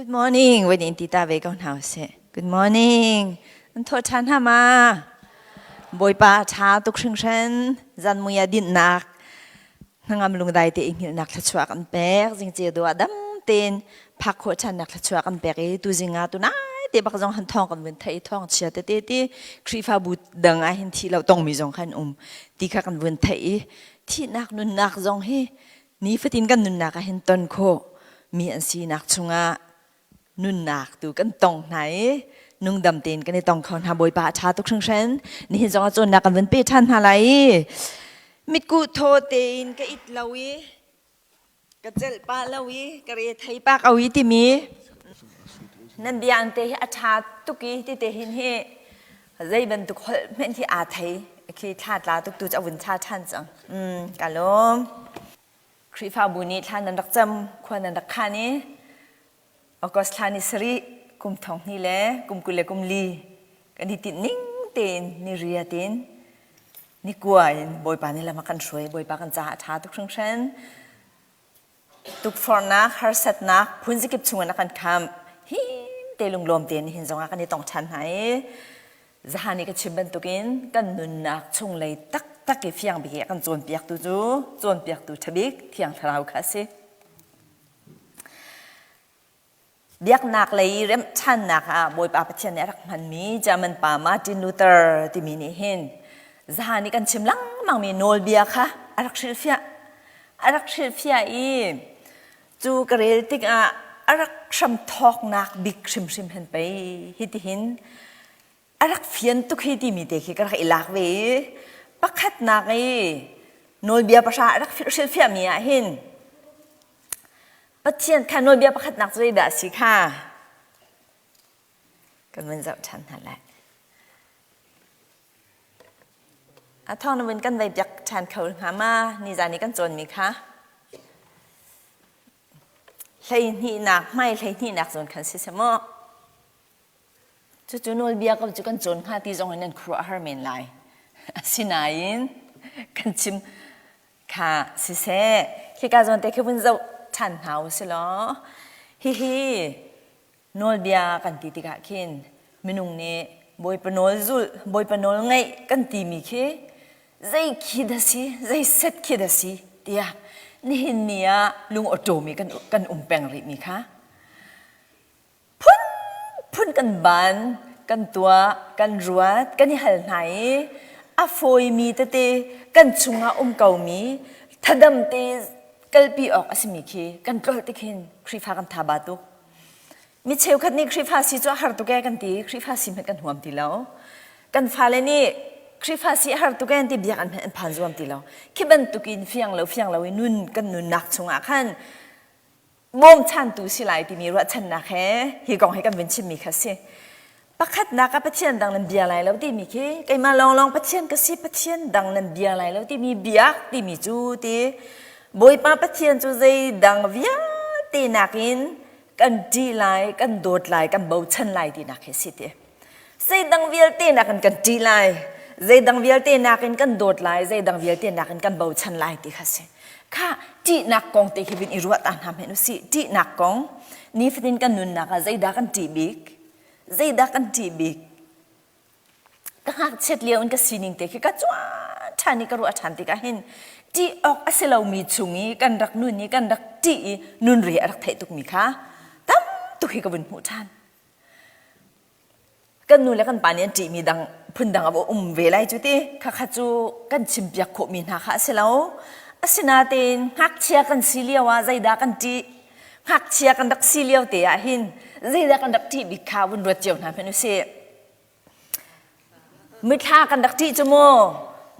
Good morning. Voi in ti ta ve ko hna usih. Good morning. An tho ṭhan ha ma? Bawipa ṭha tuk hringhran. Zan mui ah dinhnak hnangam lungdai te i hngilhnak thluachuah kan pek. Zingceu dawh ah dam tein phak khawh ṭhannak thluachuah kan pek i tuzing ah tunai te bak zong han thawng kan vun theih i thawng chia tete ti Khrihfabu dang ah hin thih lo tongmi zong khan um ti kha kan vun theih i thihnak nunnak zong hi nifatin kan nunnak ah hin ton khawh mi an sinak chungah nunnak tu kan tong hna i nungdam tein kan i tong kho hna. Bawipa a ṭha tuk hringhran. Nihin zong ah cawnnak kan vun pe ṭhan hna lai i mitkuh thaw tein ka it lo i ka celh pah lo i ka re thei pa ko i timi nan bia an te hi a ṭha tuk i ti te hin hi zei bantuk holh hmenh hi aa thei khi thla tla tuk tu cu a vun ṭha ṭhan cang. Ka lawm. Khrihfabu nih thla nan rak cam, khua nan rak khan i August thla ni sarih kum thong hnih le kum 20 le kum li kan i tinh ning tein ni riat in ni kua in Bawipa nih lam a kan hruai. Bawipa kan caah a ṭha tuk hringhran. Tukforhnak, harsatnak phunzikip chungin a kan khamh. Him te lunglawm tein nihin zongah kan i tong ṭhan hna i zahan i ka chim bantukin kan nunnak chunglei taktak i fiang bik i a kan cawnpiaktu cu cawnpiaktu ṭha bik Thiang Thlarau kha a si. Biaknak lei remhṭhannak ah Bawipa Pathian nih a rak hmanmi German pa Martin Luther timi nih hin zahan i kan chim lengmangmi nawlbia kha a rak hrilhfiah. A rak hrilhfiah i cu ka rel tikah a rak hramthawknak bik hrimhrim hen pei hitihin a rak fian tuk hi timi te khi ka rak i lak ve i pakhatnak i nawlbia pahra a rak hrilhfiahmi ah hin Pathian kha nawlbia pakhatnak cu zeidah a si kha kan vun zoh ṭhan hna lai. A thawng na vun kan vei piak ṭhan kho hnga ma nizan i kan cawnmi kha? Hleihnihnak hmai hleihnihnak zawn khan si seh maw? Cucu nawlbia ko cu kan cawn hnga ti zong in nan khuaruah har men lai. Asinain kan chim kha siseh khika zawn te khi vun zoh ṭhan hna u si law hihi nawlbia kan ti tikah khin minung nih Bawipa nawl zulh Bawipa nawl ngaih kan timi khi zei khi dah si zei set khi dah si tiah nihin ni ah lung awṭawmi kan kan um peng rihmi kha phunphun kan ban, kan tuah, kan ruat, kan i hal hna i a fawimi tete kan chungah um komi thadam te kalpi awk a simi khi kan tlolh tik hin Khrihfa kan tha ba tuk. Mi cheukhat nih Khrihfa si cu a har tuk ee kan ti, Khrihfa si hmanh kan huam ti lo. Kan fale nih Khrihfa si a har tuk ee an ti biak an hmanh an phan zuam ti lo. Khi bantukin fiang lo fiang lo i nun kan nunnak chungah khan bawmchantu si lai timi ruahchannak he hi kong hi kan vun chimmi kha si. Pakhatnak ah Pathian dang nan bia lai lo timi khi keimah lawnglawng Pathian ka si Pathian dang nan bia lai lo timi biak timi cu ti Bawipa Pathian cu zeidang vialte nakin kan ṭih lai kan dawt lai kan bochan lai tinak hi si ti. Zeidang vialte nakin kan ṭih lai zeidang vialte nakin kan dawt lai zeidang vialte nakin kan bochan lai ti kha si. Kha ṭihnak kong te khi vin i ruah ta hna hmenh usih. Ṭihnak kong nifatin kan nunnak ah zeidah kan ṭih bik? Zeidah kan ṭih bik? Ka ngakchiat lio in ka sining te khi ka cuan ṭhan i ka ruah ṭhan tikah hin ṭih awk a si lomi chung i kan rak nun i kan rak ṭih i nun re a rak theih tukmi kha tam tuk hi ka vun hmuh ṭhan. Kan nu le kan pa nih an ṭihmi dang phundang a um ve lai cu ti khakha cu kan chimpiak khawhmi hna kha a si lo. Asinain ngakchia kan si lio ah zeidah kan ṭih? Ngakchia kan rak si lio te ah hin zeidah kan rak ṭih bik kha vun ruat cio hna hmanh usih. Mithla kan rak ṭih cu mu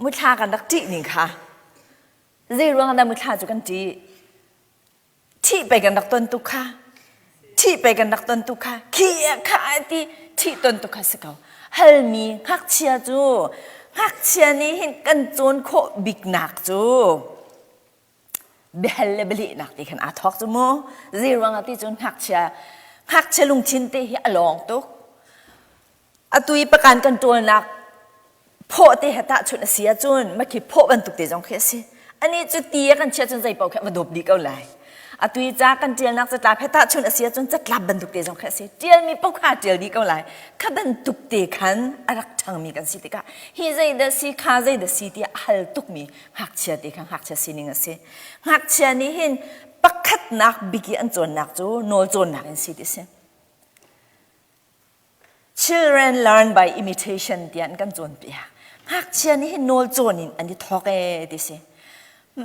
mithla kan rak ṭih ning kha zei ruang dah mithla cu kan ṭih? Thih pei kan rak ton tuk kha thih pei kan rak ton tuk kha khi kha ti thih ton tuk kha si ko. Halmi ngakchia cu ngakchia nih hin kan cawn khawh biknak cu biahal le bialehnak ti khan aa thawk cu mu. Zei ruangah ti cun ngakchia ngakchia lungthin te hi a lawng tuk. Atu i pakan kan ṭawlnak phawh te he tahchunh a si ahcun makhi phawh bantuk te zong khi a si. Ani cu ti a kan chiah cun zei paoh khi a va dawp dih ko lai. Atu i ca kan ṭialnak catlap he tahchunh a si ahcun catlap bantuk te zong khi a si. Ṭialmi paoh kha ṭial dih ko lai. Kha bantuk te khan a rak ṭhangmi kan si tikah hi zeidah si kha zeidah si tiah a hal tukmi ngakchia te kha ngakchia sining a si. Ngakchia nih hin pakhatnak bik i an cawnnak cu nawl cawnnak in si ti si. Children learn by imitation tiah an kan cawnpiak. Ngakchia nih hin nawl cawn in an i thawk ee ti si.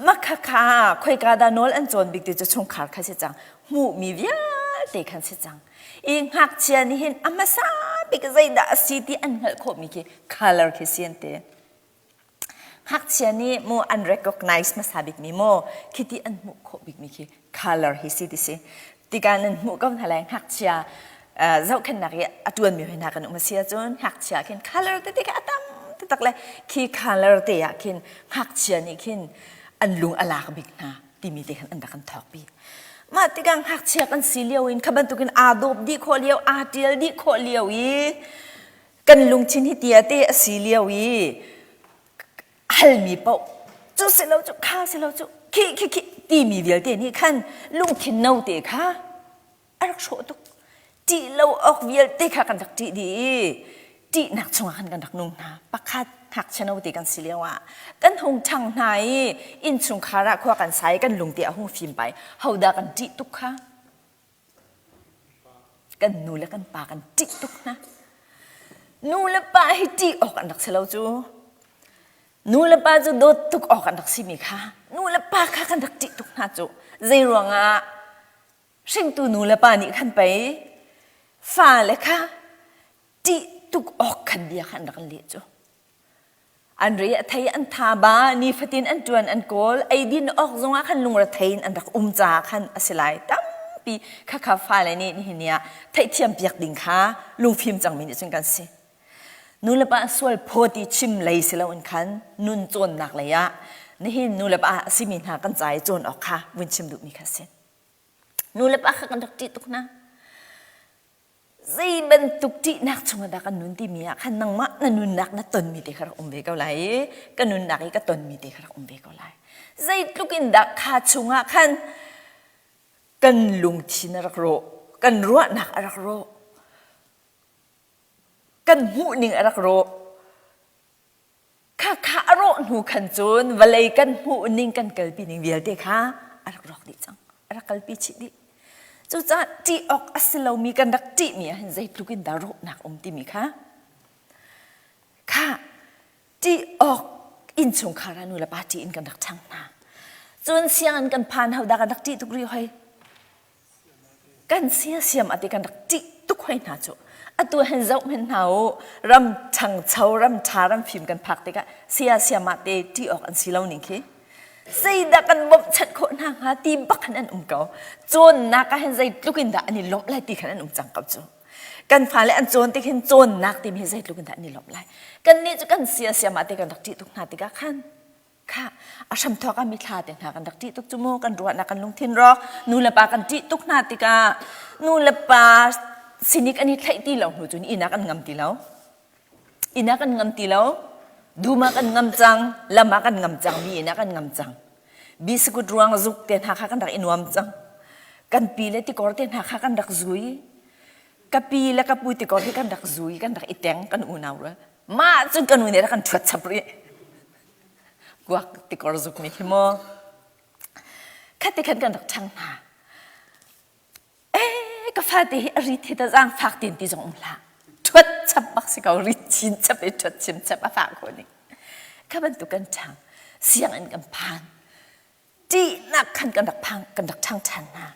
Makhakha khoika dah nawl an cawn bik ti cu chungkhar kha si cang. Hmuhmi vialte khan si cang. I ngakchia nih hin a hmasa bik zeidah a si ti an hngalh khawhmi khi color khi si an ti. Ngakchia nih mu an recognize hmasa bikmi maw khiti an hmuh khawh bikmi khi color hi si ti si. Tikah nan hmuh ko hna lai ngakchia zohkhenhnak i a ṭuanmi hoi hna kan um a si ahcun ngakchia khin color tete kha a tam taktak le khi color te ah khin ngakchia nih khin an lung a lak bik hna timi te khan an rak kan thawk pi. Mah tikah ngakchia kan si lio in kha bantukin aa dawp dih khawh lio aa ṭial dih khawh lio i kan lungthin hi tia te a si lio i halmi paoh cu si lo cu kha si lo cu khi khi khi timi vialte nih khan lungthin no te kha a rak hrawh tuk ṭih lo awk vialte kha kan rak ṭih dih i ṭihnak chungah khan kan rak nung hna pakhat ngakchia no te kan si lio ah kan hung ṭhang hna i innchungkhar ah khua kan sa i kan lungte a hung fim pai hodah kan ṭih tuk kha Kan nu le kan pa kan ṭih tuk hna. Nu le pa hi ṭih awk an rak si lo cu. Nu le pa cu dawt tuk awk an rak simi kha nu le pa kha kan rak ṭih tuk hna cu. Zei ruangah hringtu nu le pa nih khan pei fale kha ṭih tuk awk khan bia kha an rak leh cu. An re a thei an tha ba nifatin an ṭuan an kawl eidin awk zongah khan lungrethei in an rak um caah khan a si lai tampi khakha fale nih nihin ni ah theihthiam piak ding kha lungfim cangmi nih cun kan si. Nulepa sual phaw ti chim lei si loin khan nun cawnnak lei ah nihin nulepa a simi hna kan ca i cawn awk kha vun chim duhmi kha a si. Nulepa kha kan rak ṭih tuk hna. Zei bantuk ṭihnak chungah dah kan nun timi ah khan nangmah na nunnak na tonmi te kha rak um ve ko lai i ka nunnak i ka tonmi te kha rak um ve ko lai. Zeitluk in dah kha chungah khan kan lungthin a rak rawh, kan ruahnak a rak rawh, kan hmuhning a rak rawh. Khakha a rawh hnu khan cun vawlei kan hmuhning kan kalpi ning vialte kha a rak rawk dih cang. A rak kalpi chih dih. Cucaah ṭih awk a si lomi kan rak ṭihmi ah hin zeitluk in dah rawhnak um timi kha kha ṭih awk innchungkhar ah nu le pa ṭih in kan rak ṭhang hna. Cun sianginn kan phan hodah kan rak ṭih tuk rih hoi. Kan siasiam a ti kan rak ṭih tuk hoi hna cu. Atu hen zoh hen hna u ram ṭhangcho ram ṭha ram fim kan phak tikah siasiam ah te ṭih awk an si lo ning khi. Zeidah kan bawmhchanh khawh hna hnga ti bak khan an um ko. Cawnnak ah hin zeitluk in dah an i lawmh lai ti khan an um cang ko cu. Kan fale an cawn tik hin cawnnak timi hi zeitluk in dah an i lawmh lai. Kannih cu kan siasiam ah te kan rak ṭih tuk hna tikah khan Khah, a hramthawk ah mithla te hna kan rak ṭih tuk cu mu, kan ruahnak kan lungthin rawk, nu le pa kan ṭih tuk hna tikah nu le pa sinik an i thlaih ti lo hnu cun inn ah kan ngam ti lo. Inn ah kan ngam ti lo, dum ah kan ngam cang, lam ah kan ngam cang, mi inn ah kan ngam cang. Bisikut ruang zuk te hna kha kan rak i nuam cang. Kan pi le tikor te hna kha kan rak zui. Ka pi le ka pu tikor hi kan rak zui, kan rak i teng, kan unau rual. Mah cun ka nu nih rak kan ṭhuat chap rih. Kuak tikor zuk mi khi maw. Khat te khan kan rak ṭhang hna. Eh, ka fate hi a rit hi ta zaang fak tin ti zong um hlah. Ṭhuat chap bak si ko, rit chin chap i ṭhuat chim chap a fah khawh ning. Kha bantuk kan ṭhang. Sianginn kan phan. Ṭihnak khan kan rak phang kan rak ṭhang ṭhan hna.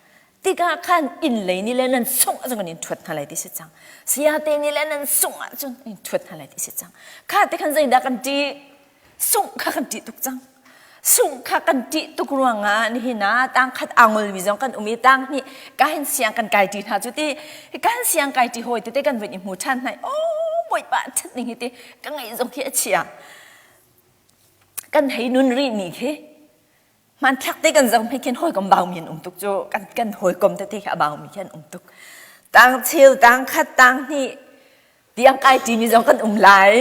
Tikah khan inn lei nih le nan sungh ahcun kan in ṭhuat hna lai ti si cang. Sayate nih le nan sungh ahcun in ṭhuat hna lai ti si cang. Kha te khan zeidah kan ṭih? Sungh kha kan ṭih tuk cang. Sungh kha kan ṭih tuk ruangah nihin ah tangkhat aa ngolmi zong kan um i tang hnih ka hin siang kan kai ṭi hna cu ti kan siang kai ṭi hawi tete kan vun i hmu ṭhan hna i oh bawipa ṭhat ning hi ti ka ngaih zong khi a chia. Kan hei nun rih ni khi hmanthlak te kan zoh hme khin hawikom baumi an um tuk cu kan kan hawikom tete kha a baumi khi an um tuk tang cheu tang khat tang hnih tiang kai ṭimi zong kan um lai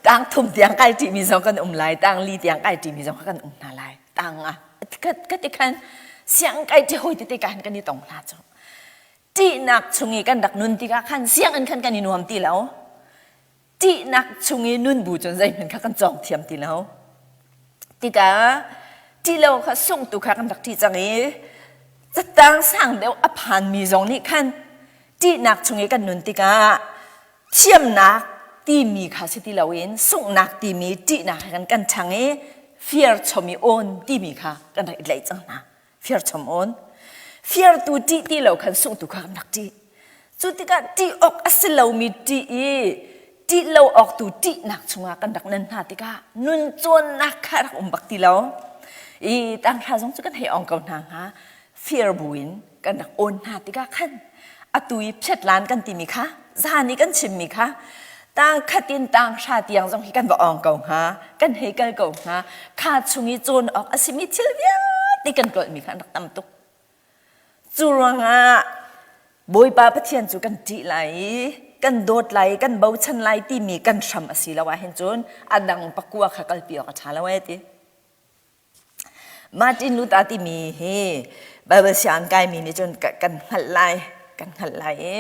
tang thum tiang kai ṭimi zong kan um lai tang li tiang kai ṭimi zong kan um hna lai tang ah ka ti khan. Sianginn kai ṭi hawi tete ka hin kan i tong hna cu. Ṭihnak chung i kan rak nun tikah khan sianginn khan kan i nuam ti lo. Ṭihnak chung i nun bu cun zeihmanh kha kan cawng thiam ti lo. Tikah ṭih lo kha sungh tu kha kan rak ṭih cang i catang sang deuh a phanmi zong nih khan ṭihnak chung i kan nun tikah thiamnak timi kha si ti loin sunghnak timi ṭihnak he kan kan ṭhang i fear chom i awn timi kha kan rak i tlaih cang hna. Fear chom awn. Fear tu ṭih ti lo khan sungh tu kha kan rak ṭih. Cu tikah ṭih awk a si lomi ṭih i ṭih lo awk tu ṭihnak chungah kan rak nan hna tikah nun cawnnak kha rak um bak ti lo. I tanghra zong cu kan hei ong ko hna hnga. Fear buin kan rak awn hna tikah khan atu i phiatlan kan timi kha zan i kan chimmi kha tang khat in tang hra tiang zong hi kan va ong ko hnga kan hei kal ko hnga kha chung i cawn awk a simi thil vialte kan tlolhmi kha an rak tam tuk cu ruangah Bawipa Pathian cu kan ṭih lai i kan dawt lai i kan bochan lai timi kan hram a si lo ahhin cun a dang pakua kha kalpi awk a ṭha lo ee ti. Martin Luther timi hi Bible siang kaimi nih cun kan hngalh lai, kan hngalh lai i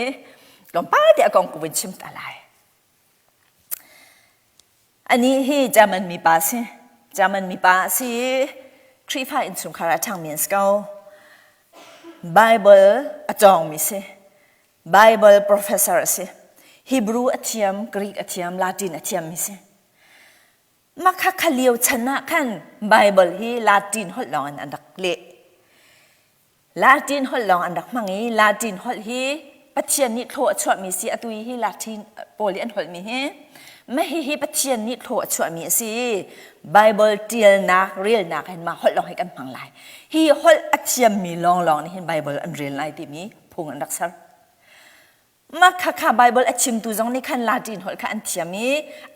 tlawmpal te a kong ka vun chim ta lai. Anih hi German mipa si. German mipa a si i Khrihfa innchungkhar ah ṭhangmi an si ko. Bible a cawngmi si. Bible professor a si. Hebrew a thiam, Greek a thiam, Latin a thiammi si. Mah kha kha lio chan ah khan Baibal hi Latin holh lawng in an rak leh. Latin holh lawng an rak hmang i Latin holh hi Pathian nih thlaw a chuahmi si atu hi Latin pawl i an holhmi hi mah hihi Pathian nih thlaw a chuahmi a si i Baibal ṭialnak relnak hin mah holh lawng hi kan hmang lai. Hi holh a thiammi lawnglawng nih hin Baibal an rel lai timi phung an rak ser. Mah khakha Baibal a chimtu zong nih khan Latin holh kha an thiam i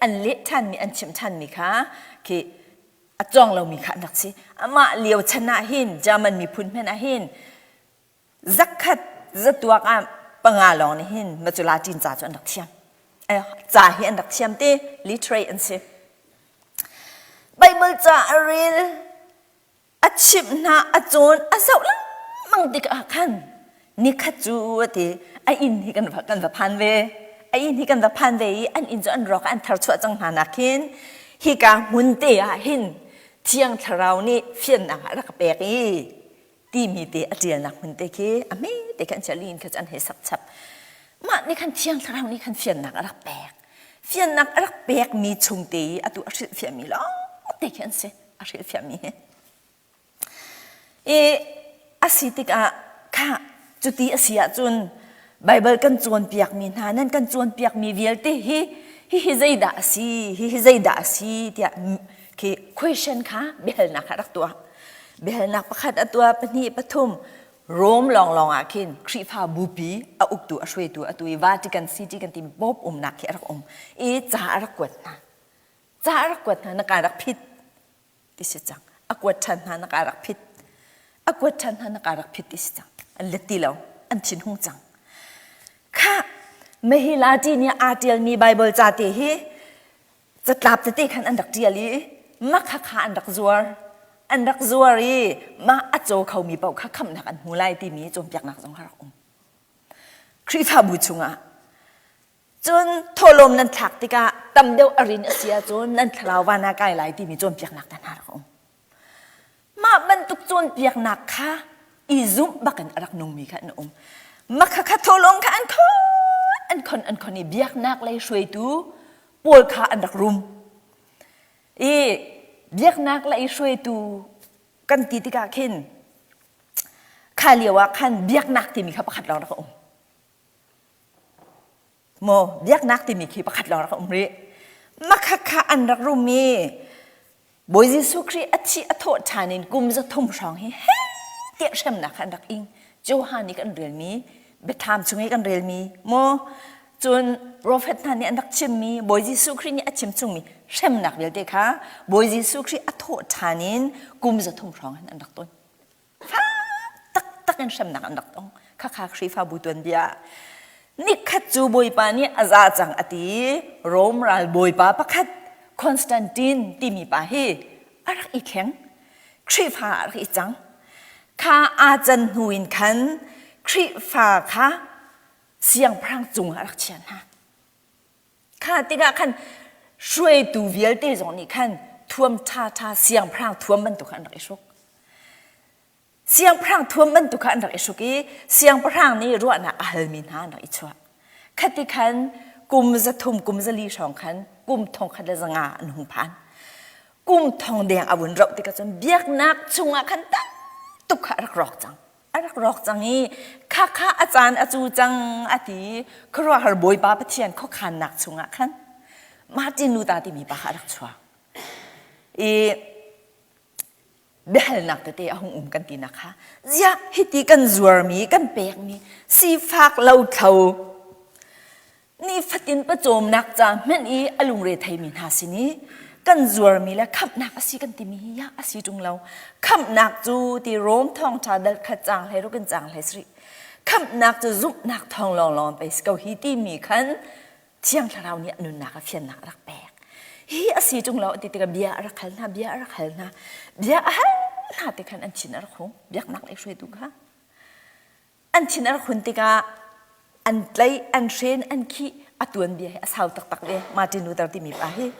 an leh ṭhanmi an chim ṭhanmi kha khi a cawng lomi kha an rak si. Amah lio chan ah hin German miphun hmanh ah hin zakhat zatuak ah panga lawng nih hin ma cu Latin ca cu an rak thiam. Ca hi an rak thiam te literate an si. Baibal ca a rel a chimh hna a cawn a zoh lengmang tikah khan nikhat cu a ti a inn hi kan va kan va phan ve a inn hi kan va phan ve i an inn cu an rawk an tharchuah cang hna nak hin hika hmun te ah hin thiang thlarau nih fiannak ah rak pek i timi te a ṭialnak hmun te khi a hme te khan chia lin kha cu an hei sak chap mah nih khan thiang thlarau nih khan fiannak a rak pek fiannak a rak pekmi chung te i atu a hrilhfiahmi lawng te khi an si a hrilhfiahmi hi. I a si tikah kha cuti a si ahcun Baibal kan cawnpiakmi hna nan kan cawnpiakmi vialte hi hihi zeidah a si hihi zeidah a si tiah khi question kha biahalnak kha rak tuah biahalnak pakhat a tuah pahnih pathum Rome lawnglawng ah khin Khrihfa bupi a uktu a hruaitu atu i Vatican City kan timi Pope umnak khi a rak um i ca a rak kuat hna Ca a rak kuat hna na ka rak phit ti si cang. A kuat ṭhan hna na ka rak phit. A kuat ṭhan hna na ka rak phit ti si cang. An let ti lo. An thinhung cang. Khah, Mahilati nih aa ṭialmi Baibal ca te hi catlap tete khan an rak ṭial i makha kha an rak zuar. An rak zuar i mah a caw khomi paoh kha khamhnak an hmu lai timi cawnpiaknak zong a rak um. Khrihfabu chungah Cun thawhlawm nan thlak tikah tam deuh a rin a si ahcun nan thlarau van ah kai lai timi cawnpiaknak te hna rak um. Mah bantuk cawnpiaknak kha i zumh bakin a rak nungmi kha an um. Mah kha kha thawhlawm kha an khon an khon an khon i biaknak lei hruaitu pawl kha an rak rum. I biaknak lei hruaitu kan ti tikah khin kha lio ah khan biaknak timi kha pakhat lawng rak a um. Maw biaknak timi khi pakhat lawng rak um rih. Makhakha an rak rum i Bawi Jesuh Khrih a thih a thawh ṭhan in kum 300 hrawng hi he tiah hremnak kha an rak ing. Johan nih kan relmi, biathlam chung i kan relmi, maw cun profet hna nih an rak chimmi, Bawi Jesuh Khrih nih a chim chungmi hremnak vialte kha Bawi Jesuh Khrih a thawh ṭhan in kum 300 hrawng hin an rak ton. Fak taktak in hremnak an rak tong. Khakha Khrihfabu tuanbia. Nikhat cu Bawipa nih a za cang a ti. Rom ral bawipa pakhat Constantine timi pa hi a rak i thleng. Khrihfa a rak i cang. Kha aa can hnu in khan Khrihfa kha siangpahrang cungah a rak chia hna. Kha tikah khan hruaitu vialte zong nih khan thuam ṭhaṭha siangpahrang thuam bantuk kha an rak i hruk. Siangpahrang thuam bantuk kha an rak i hruk i siangpahrang nih ruahnak a halmi hna an rak i chuah. Khati khan kum 300 kum 400 hrawng khan kum 1500 an hung phan. Kum thong deng a vun rauh tikah cun biaknak chungah khan tam tuk kha a rak rawk cang. A rak rawk cang i khakha a caan a cu cang a ti khuaruahhar Bawipa Pathian khuakhannak chungah khan Martin Luther timi pa kha a rak chuak. I biahalnak tete a hung um kan tinak kha ziah hiti kan zuarmi kan pekmi sifak lothlo nifatin pawcawmnak ca hmenh i a lungre theimi hna sin i kan zuarmi le khamhnak a si kan timi hi ya a si ṭung lo khamhnak cu ti Rom thawngṭha dal khat caang hlei ruk in caang hlei sarih khamhnak cu zumhnak thawng lawnglawng pei si ko hi timi khan Thiang Thlarau nih a nunnak a fiannak a rak pek. Hi a si ṭung lo ti tikah bia a rak hal hna, bia a rak hal hna, bia a hal hna ti khan an thin a rak hung, biaknak lei hruaitu kha. An thin a rak hun tikah an tlaih, an hren, an khih, a tuanbia hi a sau taktak ve Martin Luther timi pa hi.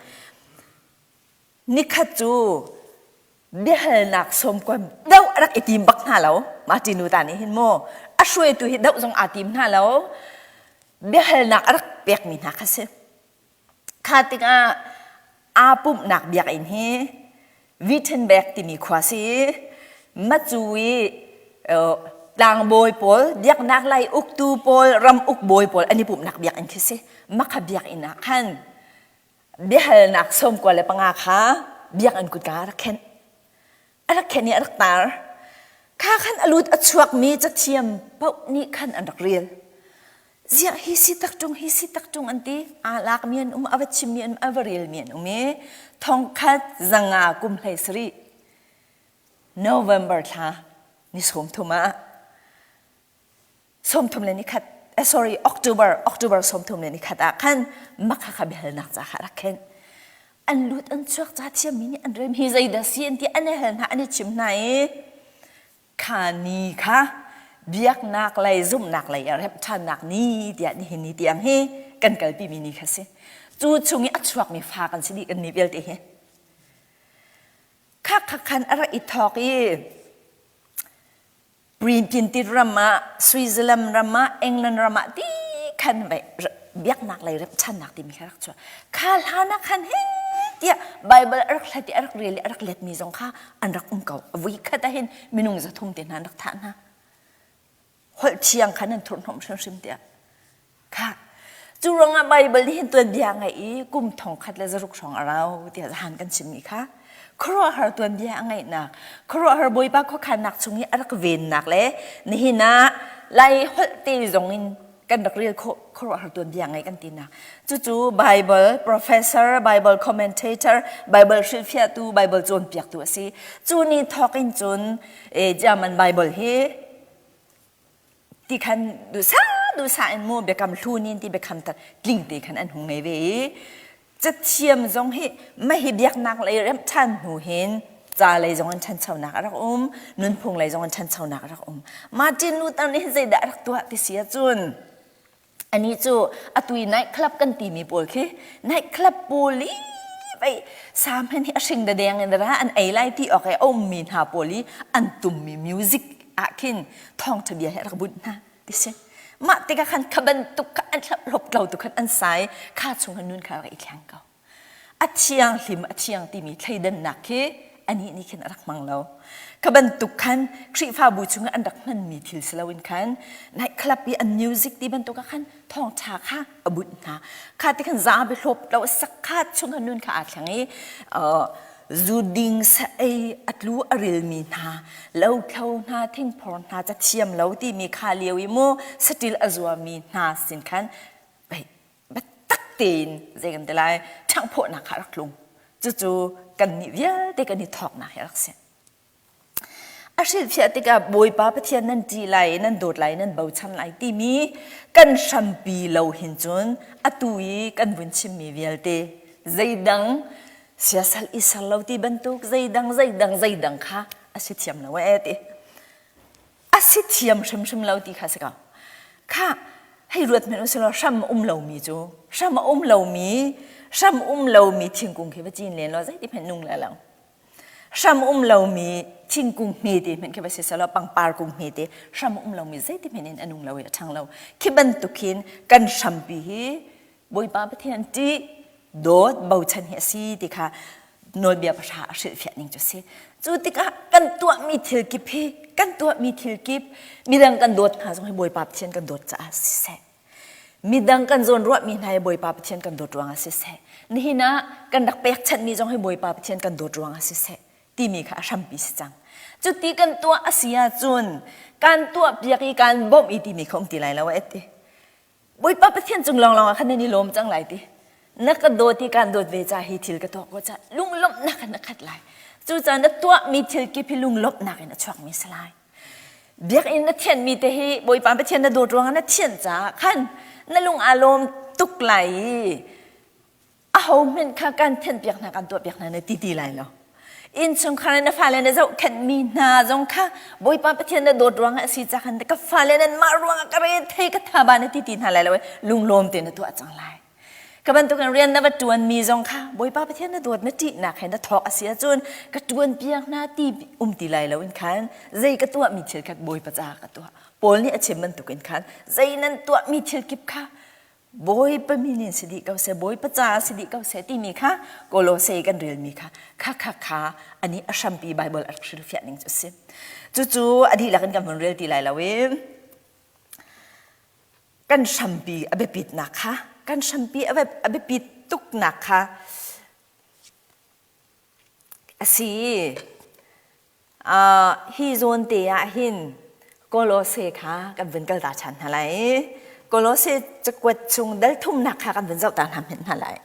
Nikhat cu biahalnak sawmkuan doh a rak i tim bak hna lo Martin Luther nih hin mu a hruaitu hi doh zong aa tim hna lo biahalnak a rak pekmi hna kha si kha tikah aa pumhnak biakinn hi Wittenberg timi khua si Macu i tlangbawi pawl biaknak lei uktu pawl ram uk bawi pawl an i pumhnak biakinn khi si makha biakinn ah khan biahalnak 95 kha biakinn kutka a rak khenh. A rak khenh i a rak tar. Kha khan a lut a chuakmi cathiam paoh nih khan an rak rel. Ziah hi si tak ṭung hi si tak ṭung an ti. Aa lakmi an um, a va chimmi an um, a va relmi an um i thongkhat zanga kum hlei sarih November thla ni 30 ah 31 eh, sorry October October 31 ah khan makha kha biahalnak ca kha rak khenh an lut an chuak ca thiammi nih an rem hi zeidah si an ti an i hal hna an i chim hna i kha ni kha biaknak lei zumhnak lei a remh ṭhannak ni tiah nihin ni tiang hi kan kalpi mi ni kha si cu chung i a chuakmi fa kan si dih kan ni vialte hi kha kha khan a rak i thawk i Printintit ram ah, Switzerland ram ah, England ram ah ti khan biaknak lei remṭhannak timi kha rak chuah. Kha hlan ah khan he tiah Bible a rak hlat i a rak rel i a rak letmi zong kha an rak um ko. Vui khat ah hin minung 300 te hna an rak thah hna. Holh thiang khan an thurhhnawmh hrimhrim tiah. Kha cu ruangah Baibal nih hin tuanbia ngeih i kum 1600 hrawng a rau tiah zahan kan chimmi kha khuaruahhar tuanbia a ngeihnak khuaruahhar Bawipa khuakhannak chung i a rak vennak le nihin ah Lai holh te zong in kan rak rel khawh khuaruahhar tuanbia ngei kan tinak cucu Bible professor Bible commentator Bible hrilhfiahtu Bible cawnpiaktu a si cu ni thawk in cun German Bible hi ti khan duhsah duhsah in mu biakam hlun in ti biakam tling te khan an hung ngei ve i cathiam zong hi mahi biaknak lei remh ṭhan hnu hin ca lei zong in ṭhanchonak a rak um nunphung lei zong in ṭhanchonak a rak um Martin Luther nih zeidah a rak tuah ti si ahcun Anih cu atu i night club kan timi pawl khi night club pawl i vei sam hen hi a hring dadeng in ra an ei lai ti awk i a ummi hna pawl i an tummi music ah khin thawngṭha bia hi a rak bunh hna ti si. Mah tikah khan kha bantuk kha an hlop lo tu khan an sai kha chung khan nun kha rak i thleng ko. A thianghlim a thiang timi thleidannak khi anih nih khin a rak hmang lo. Kha bantuk khan Khrihfabu chungah an rak hmanmi thil si loin khan night club i an music ti bantuk ah khan thawngṭha kha a bunh hna. Kha ti khan zapi hlawp lo sak kha chung khan nun kha aa thleng i zu ding sa ei a tlu a rilmi hna lothlo hna thingphor hna cathiam lo timi kha lio i mu saṭil a zuami hna sin khan biatak tein zei kan ti lai ṭhanghphawhnak kha a rak tlung cucu kannih vialte kan i thawknak hi a rak si a hrilhfiah tikah Bawipa Pathian nan ṭih lai i nan dawt lai i nan bochan lai timi kan hrampi lo hin cun atu i kan vun chimmi vialte zeidang siasal i ser lo ti bantuk zeidang zeidang zeidang kha a si thiam lo ee ti. si thiam hrimhrim lo ti kha si ko. Kha hei ruat hmanh usih law hram um lomi cu hram a um lomi hram um lomi thingkung khi va cin len law zeiti hmanh nung le lo. Hram um lomi thingkung hmete hmanh khi va si selaw pangpar kung hmete hram um lomi zeiti hmanh in a nung lo i a ṭhang lo. Khi bantuk hin kan hrampi hi Bawipa Pathian ṭih dawt bochan hi a si ti kha nawlbia pahra a hrilhfiah ning cu a si. Cu tikah kan tuahmi thil kip hi kan tuahmi thil kip midang kan dawt hna zong hi Bawipa Pathian kan dawt caah siseh midang kan zawnruahmi hna hi Bawipa Pathian kan dawt ruangah siseh nihin ah kan rak pekchanhmi zong hi Bawipa Pathian kan dawt ruangah siseh timi kha a hrampi si cang. Cuti kan tuah a si ahcun kan tuahpiak i kan bawmh i timi kha um ti lai lo eh ti. Bawipa Pathian cung lawnglawng ah khan nan i lawm cang lai ti. Na ka dawt i kaan dawt ve ca hi thil ka tuah ko ca lunglawmhnak in na khat lai. Cucaah na tuahmi thil kip hi lunglawmhnak in a chuakmi si lai. Biakinn na thianhmi te hi Bawipa Pathian na dawt ruangah na thianh caah khan na lung aa lawm tuk lai i aho hmanh kha kan thianhpiak hna kan tuahpiak hna na ti ti lai lo. Innchungkhar na fale na zohkhenhmi hna zong kha Bawipa Pathian na dawt ruangah a si ca khan ka fale nanmah ruangah ka re thei ka tha ba na ti ti hna lai lo i lunglawm tein na tuah cang lai. Ka bantukin rian na va ṭuanmi zong kha Bawipa Pathian na dawt na ṭihnak he na thawk a si ahcun ka ṭuanpiak hna ti um ti lai loin khan zei ka tuahmi thil kha Bawipa caah ka tuah. Paul nih a chim bantukin khan zei nan tuahmi thil kip kha Bawipa min in si dih ko seh, Bawipa caah si dih ko seh timi kha Kolose kan relmi kha kha kha kha ani a hrampi Bible a hrilhfiah ning cu a si. Cucu a dihlak in kan vun rel ti lai lo i kan hrampi a biapitnak kha kan hrampi a biapit tuknak kha a si. Hi zawn te ah hin Kolose kha kan vun kal ta ṭhan hna lai. Kolose cakuat chung dal thumnak kha kan vun zoh ta hna hna lai.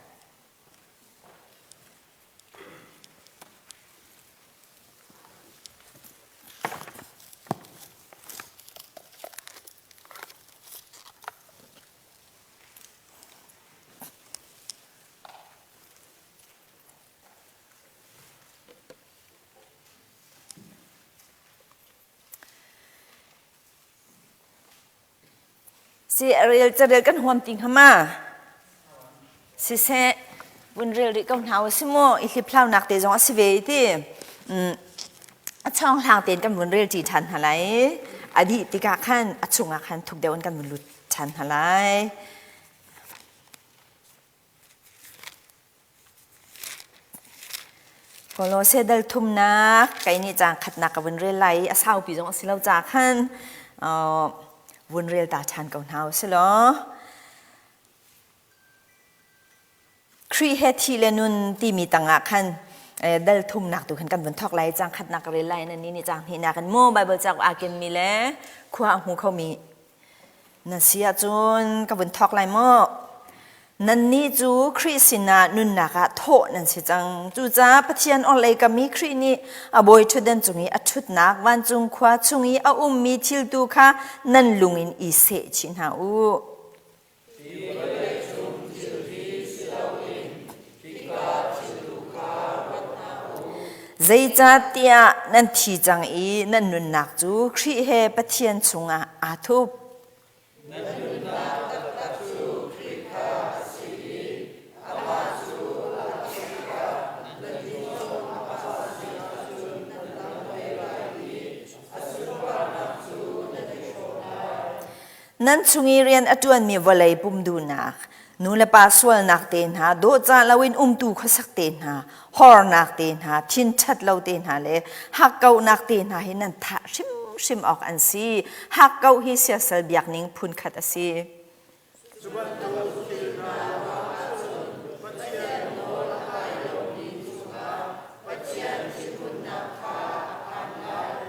Si a rel carel kan huam ti hnga ma? Siseh, vun rel rih ko hna u si mu, i hliphlaunak te zong a si ve ti. A chawng hlang tein kan vun rel ṭi ṭhan hna lai. A dih tikah khan a chungah khan thuk deuh in kan vun lut ṭhan hna lai. Kolose dal thumnak kei nih caang khatnak ka vun rel lai i a saupi zong a si lo ca khan vun rel ta ṭhan ko hna u si law. Khrih he thi le nun timi tangah khan dal thumnak tu khan kan vun thawk lai caang khatnak ka rel lai nan nih caang hnihnak in mu Bible cauk aa kenmi le khua a hmu khomi Nan si ahcun ka vun thawk lai maw? Nannih cu Khrih sinah nunnak ah thawh nan si cang. Cucaah Pathian orhlei kam i Khrih nih a bawi ṭhutdan cung i a ṭhutnak vancung khua chung i a ummi thil tu kha nan lung in i seh chih hna u. Hi vawleicung thilri si loin hika thil tu kha ruat hna u. Zeicahtiah nan thi cang i nan nunnak cu Khrih he Pathian chungah aa thup. Nan nunnak taktak cu Khrih kha a si i amah cu a si tikah nannih zong amah sinah cun nan dam ve lai i a sunparnak cu nan i hrawm lai. Nan chung i rian a ṭuanmi vawlei pum duhnak, nulepa sualnak te hna, dawhcah loin umtu khuasak te hna, hornak te hna, thinṭhat lo te hna le hakkauhnak te hna hi nan thah hrimhrim awk an si. Hakkauh hi siasal biakning phunkhat a si. Cu bantuk thil hna ruangah cun Pathian nawl a ngai lomi cungah Pathian thinhunnak kha a phan lai.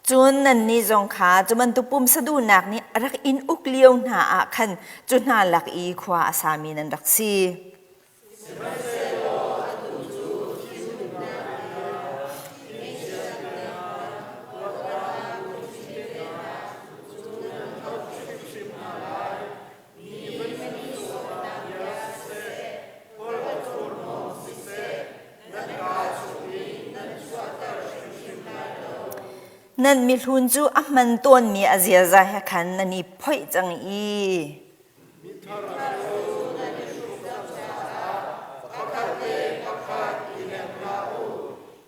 Cun nannih zong kha cu bantuk pumsa duhnak nih a rak in uk lio hna ah khan cu hna lak i khua a sami nan rak si. Sihmanhsehlaw atu cu thinhunnak le ngaihchiatnak, huatnak lungthin tehna cu nan hloh hrimhrim hna lai. Mi van nihsawhnak bia siseh, holh a thurhnawm siseh, nan kaa chungin nan chuahter hrimhrim lai lo. Nan mihlun cu a hman tawnmi a ziaza he khan nan i phoih cang i Mithar cu nan i hruk cang caah pakhat le pakhat i leng hlah u.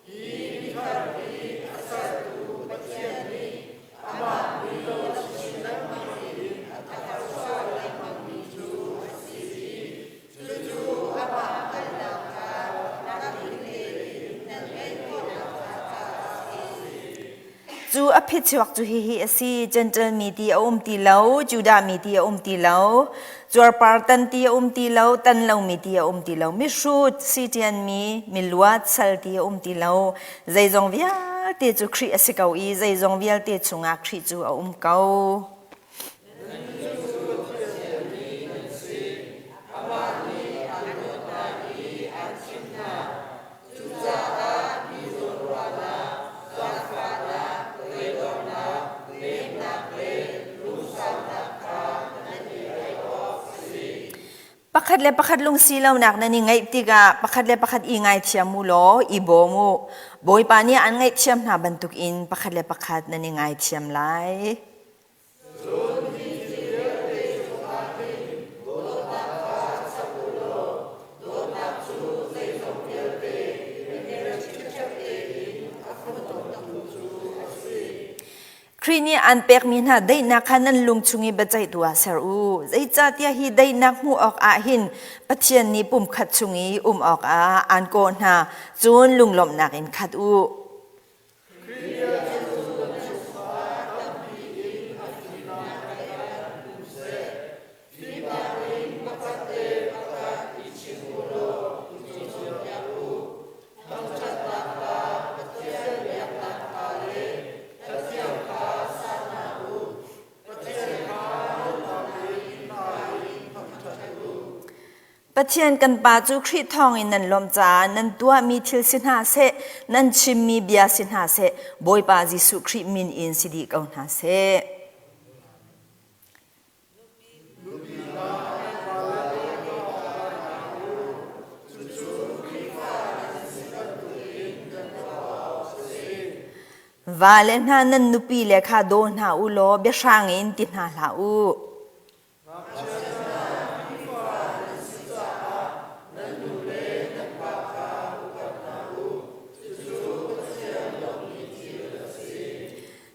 Hi mithar hi a sertu Pathian nih amah mui lo chin lengmang in a tharchuah lengmangmi cu a si i cucu amah hngalhnak kha tlamtling tein nan ngeih khawh nakhnga caah a si. Cu a phichuak cu hihi a si, Jentail mi ti a um ti lo, Judah mi ti a um ti lo, cuarpar tan ti a um ti lo, tan lomi ti a um ti lo, mihrut, Sitian mi, miluat, sal ti a um ti lo, zeizong vialte cu Khrih a si ko i zeizong vialte chungah Khrih cu a um ko. Nannih cu Pathian mi nan si. Amah nih aan dawt hna i aan thim hna. Cucaah mi zawnruahnak, zaangfahnak, toidornak, nemnak le lungsaunak kha nan i aih awk a si. Pakhat le pakhat lungsi lonak nan i ngeih tikah pakhat le pakhat i ngaithiam u law i bawm u. Bawipa nih aan ngaihthiam hna bantukin pakhat le pakhat nan i ngaithiam lai. Cun hi thil vialte cungah hin dawtnak kha chap u law dawtnak cu zeizong vialte i ṭhiṭhep tein a funtomtu cu a si. Khrih nih aan pekmi hna daihnak kha nan lung chung i biaceihtu ah ser u. Zeicahtiah hi daihnak hmuh awkah hin Pathian nih pumkhat chung i um awkah aan kawh hna, cun lunglawmhnak in khat u. Khrih cu nan chungkhar tampi in a fimnak pek um seh. Fimnak in pakhat le pakhat i chim u law i cawnpiak u. Thangṭhatnak hla, Pathian biaknak hla le hlathiang kha sa hna u. Pathian kha lawmhnak in hla in thangṭhat u. Pathian kan Pa cu Khrih thawngin nan lawmh caah nan tuahmi thil si hna seh, nan chimmi bia si hna seh, Bawipa Jesuh Khrih min in si dih ko hna seh. Vale hna nan nupi le kha daw hna u law biahrang in ti hna hlah u. Ngakchia hna, Khrihfa nan si caah nan nu le nan pa kha upat hna u. Cucu Pathian lawmhmi thil a si.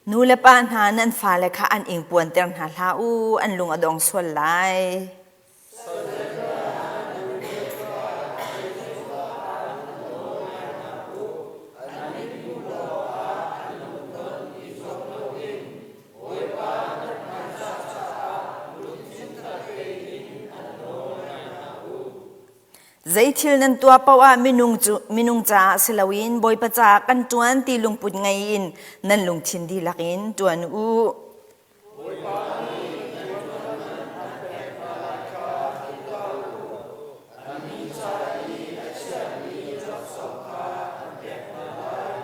Nu le pa hna nan fale kha an ingpuanter hna hlah u, an lung a dong sual lai. Salle hna, nan nu le pa zeizongah an nawl ngai hna u. An in hmuh lawngah an lungton i zuam loin Bawipa nan hmaizah caah lungthin tak tein an nawl ngai hna u. Zei thil nan tuah paoh ah minung cu minung caah si loin Bawipa caah kan ṭuan ti lungput ngei in nan lungthin dihlak in ṭuan u. Bawipa nih nan ṭuan man an pek hna lai kha philh hlah u. Annih ca i a chiahmi laksawng kha an pek hna lai.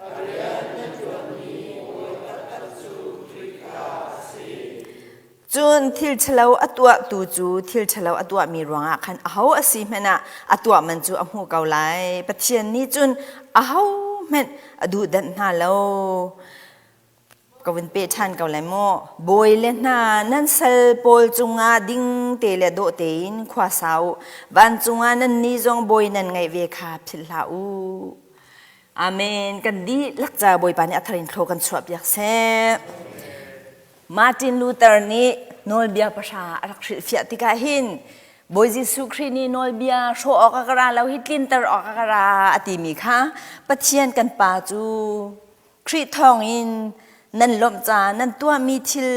A rian nan ṭuanmi bawi taktak cu Khrih kha a si. Cun thil ṭhalo a tuahtu cu thil ṭhalo a tuahmi ruangah khan aho a si hmanh ah a tuah man cu a hmuh ko lai. Pathian nih cun ahohmanh a duhdanh hna lo. Ka vun peh ṭhan ko lai mu. Bawi le hna nan sal pawl cungah ding te le dawh tein khua sa u. Vancung ah nannih zong bawi nan ngeih ve kha philh hlah u. Amen. Kan dihlak ca Bawipa nih a thar in thlaw kan chuah piak seh. Martin Luther nih nawlbia pahra a rak hrilhfiah tikah hin Bawi Jesuh Khrih nih nawlbia hrawh awk a ka ra lo hi tlinter awk a ka ra a timi kha Pathian kan Pa cu Khrih thawngin nan lawmh ca nan tuahmi thil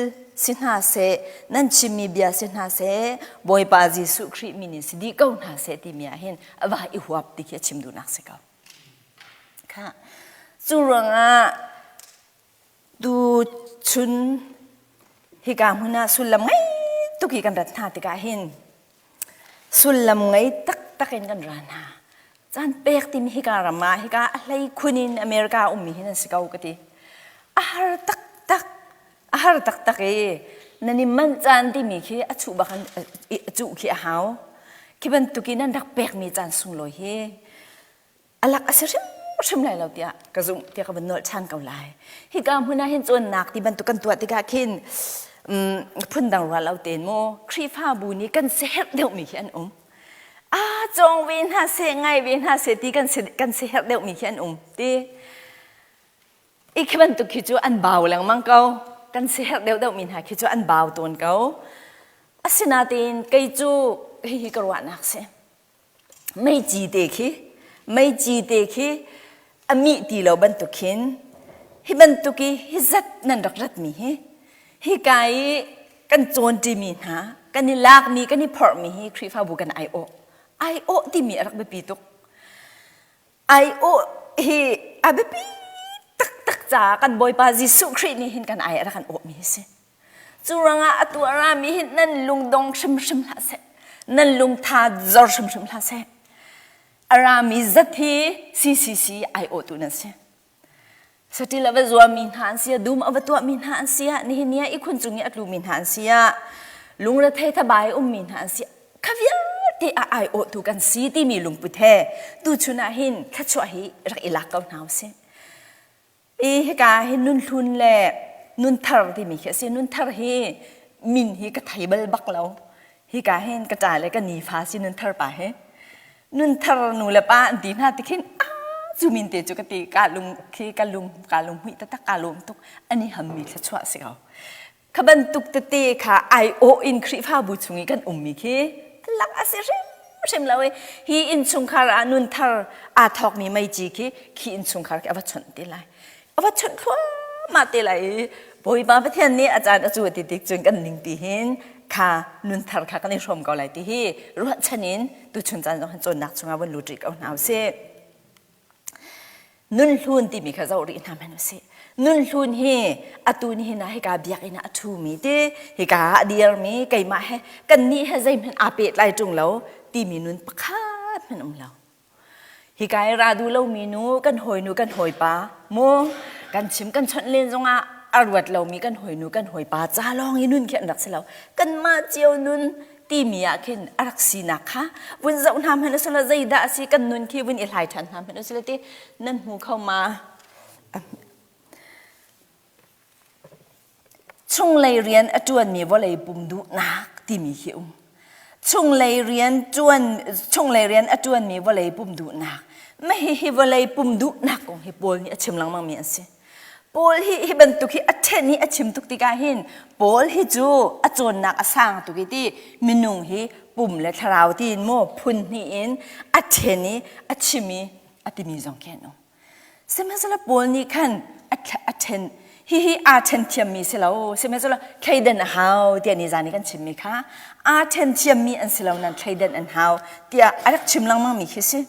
si hna seh nan chimmi bia si hna seh Bawipa Jesuh Khrih min in si dih ko hna seh timi ah hin a va i huap ti khi a chim duhnak si ko. Kha cu ruangah tu chun hika hmun ah sullam ngei tuk hi kan rat hna tikah hin sullam ngei taktak in kan ra hna. Caan pek timi hika ram ah hika a hlei khun in America ummi hin an si ko ka ti. A har taktak a har taktak i nan i manh caan timi khi a chuh bak a cuh khi a hau. Khi bantukin nan rak pekmi caan sunglawi hi alak a si hrimhrim. hrimhrim lai lo tiah ka zumh tiah ka van nolh ṭhan ko lai. Hika hmun ah hin cawnnak ti bantuk kan tuah tikah khin phundang ruah lo tein maw Khrihfabu nih kan siaherh deuhmi khi an um. Ah cawng ve hna seh ngai ve hna seh ti kan kan siaherh deuhmi khi an um ti. I khi bantuk khi cu an bau lengmang ko. Kan siaherh deuhdeuhmi hna khi cu an bau tawn ko. Asinain kei cu hihi ka ruahnak si. Meici te khi meici te khi a mih ti lo bantuk khin hi bantuk i hi zat nan rak ratmi hi hika i kan cawnṭimi hna kan i lakmi kan i phorhmi hi Khrihfabu kan aiawh aiawh timi a rak biapi tuk aiawh hi a biapi taktak caah kan Bawipa Jesuh Khrih nih hin kan ai a rak kan awhmi hi si. Cu ruangah atu a rami hi nan lungdong hrimhrim hlah seh. Nan lungtha zor hrimhrim hlah seh. A rami zat hi CCC aiawhtu nan si. Satil a va zuami hna an si, dum a va tuahmi hna an si, nihin ni ah ihkhun cung i a tlumi hna an si, lungrethei thabai ummi hna an si, kha vialte a aiawhtu kan si timi lungput he tuchun ah hin thluachuah hi rak i lak ko hna usih. I hika hi nunhlun le nunthar timi khi a si. Nunthar hi min hi ka thei bal bak lo. Hika hin ka ṭa le ka nifa si nunthar pa hi. Nunthar nu le pa an ti hna ti khin cu min te cu ka ti ka lung khi ka lung ka lung hmuih taktak ka lawm tuk ani hammi thluachuah si ko. Kha bantuk tete kha aiawh in Khrihfabu chung i kan ummi khi lak a si hrimhrim lo i hi innchungkhar ah nunthar aa thawkmi meici khi khi innchungkhar khi a va chawnh te lai. A va chawnh thluahmah te lai i Bawipa Pathian nih a caan a cu ti tik cun kan ningpi hin kha nunthar kha kan i hrawm ko lai ti hi ruahchan in tuchun caan zong hin cawnnak chungah vun lut rih ko hna usih. Nunhlun timi kha zoh rih hna hmanh usih. Nunhlun hi atu nihin ah hika biakinn ah a ṭhumi ti, hika ah a dirmi keimah he kannih he zeihmanh aa pehtlai ṭung lo timi nun pakhat hmanh um lo. Hika i ra duh lomi nu, kan hawinu kan hawipa mu kan chim kan chawnh len zongah a ruat lomi kan hawinu kan hawipa ca lawng i nun khi an rak si lo. Kanmah cio nun timi ah khin a rak sinak kha vun zoh hna hmanh usila zeidah a si kan nun khi vun i hlai ṭhan hna hmanh usila ti nan hmu kho ma? Chunglei rian a ṭuanmi vawlei pum duhnak timi khi um. Chunglei rian ṭuan chunglei rian a ṭuanmi vawlei pum duhnak. Mah hihi vawlei pum duhnak kong hi Paul nih a chim lengmangmi an si. Paul hi hi bantuk hi a ṭhen i a chim tuk tikah hin Paul hi cu a cawnnak a sang tuk i ti minung hi pum le thlarau tiin maw phun hnih in a ṭhen i a chim i a timi zong khi an um. Sihmanhsehlaw Paul nih khan a ṭhen hihi aa ṭhen thiammi si lo sihmanhsehlaw thleidan a hau tiah nizan i kan chimmi kha aa ṭhen thiammi an si lo nan thleidan an hau tiah a rak chim lengmangmi khi si.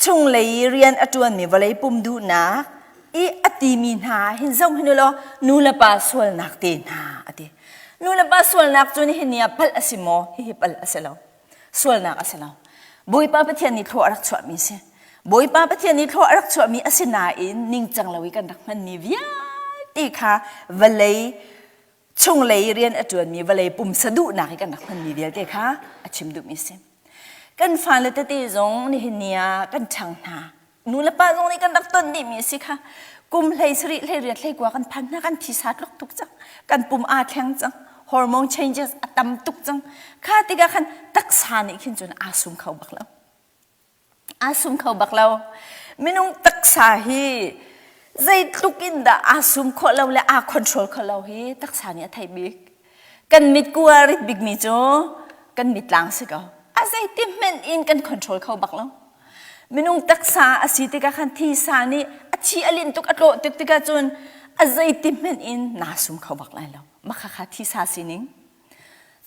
Chunglei i rian a ṭuanmi vawlei pum duhnak i a timi hna hin zoh hin law nu le pa sualnak te hna a ti. Nu le pa sualnak cu nihin ni ah palh a si maw? Hihi palh a si lo. Sualnak a si lo. Bawipa Pathian nih thlawh a rak chuahmi a si. Bawipa Pathian nih thlawh a rak chuahmi a si nain ningcang lo i kan rak hmanmi vialte kha vawlei chunglei rian a ṭuanmi vawlei pumsa duhnak i kan rak hmanmi vialte kha a chim duhmi a si. Kan fale tete zong nihin ni ah kan ṭhang hna. Nu le pa zong nih kan rak ton dihmi a si kha. Kum hlei sarih hlei riat hlei kua kan phan hna kan thisa tluk tuk cang. Kan pum aa thleng cang. Hormone changes a tam tuk cang. Kha tikah khan taksa nih khin cun aa sum kho bak lo. Aa sum kho bak lo. Minung taksa hi zeitluk in dah aa sum khawh lo le aa control khawh lo hi taksa nih a theih bik. Kan mitku a rit bikmi cu kan mitlang si ko. A zeiti hmanh in kan control kho bak lo. Minung taksa a si tikah khan thisa nih a thi a linh tuk a tlawh tuk tikah cun a zeiti hmanh in naa sum kho bak lai lo. Mah khakha thisa sining.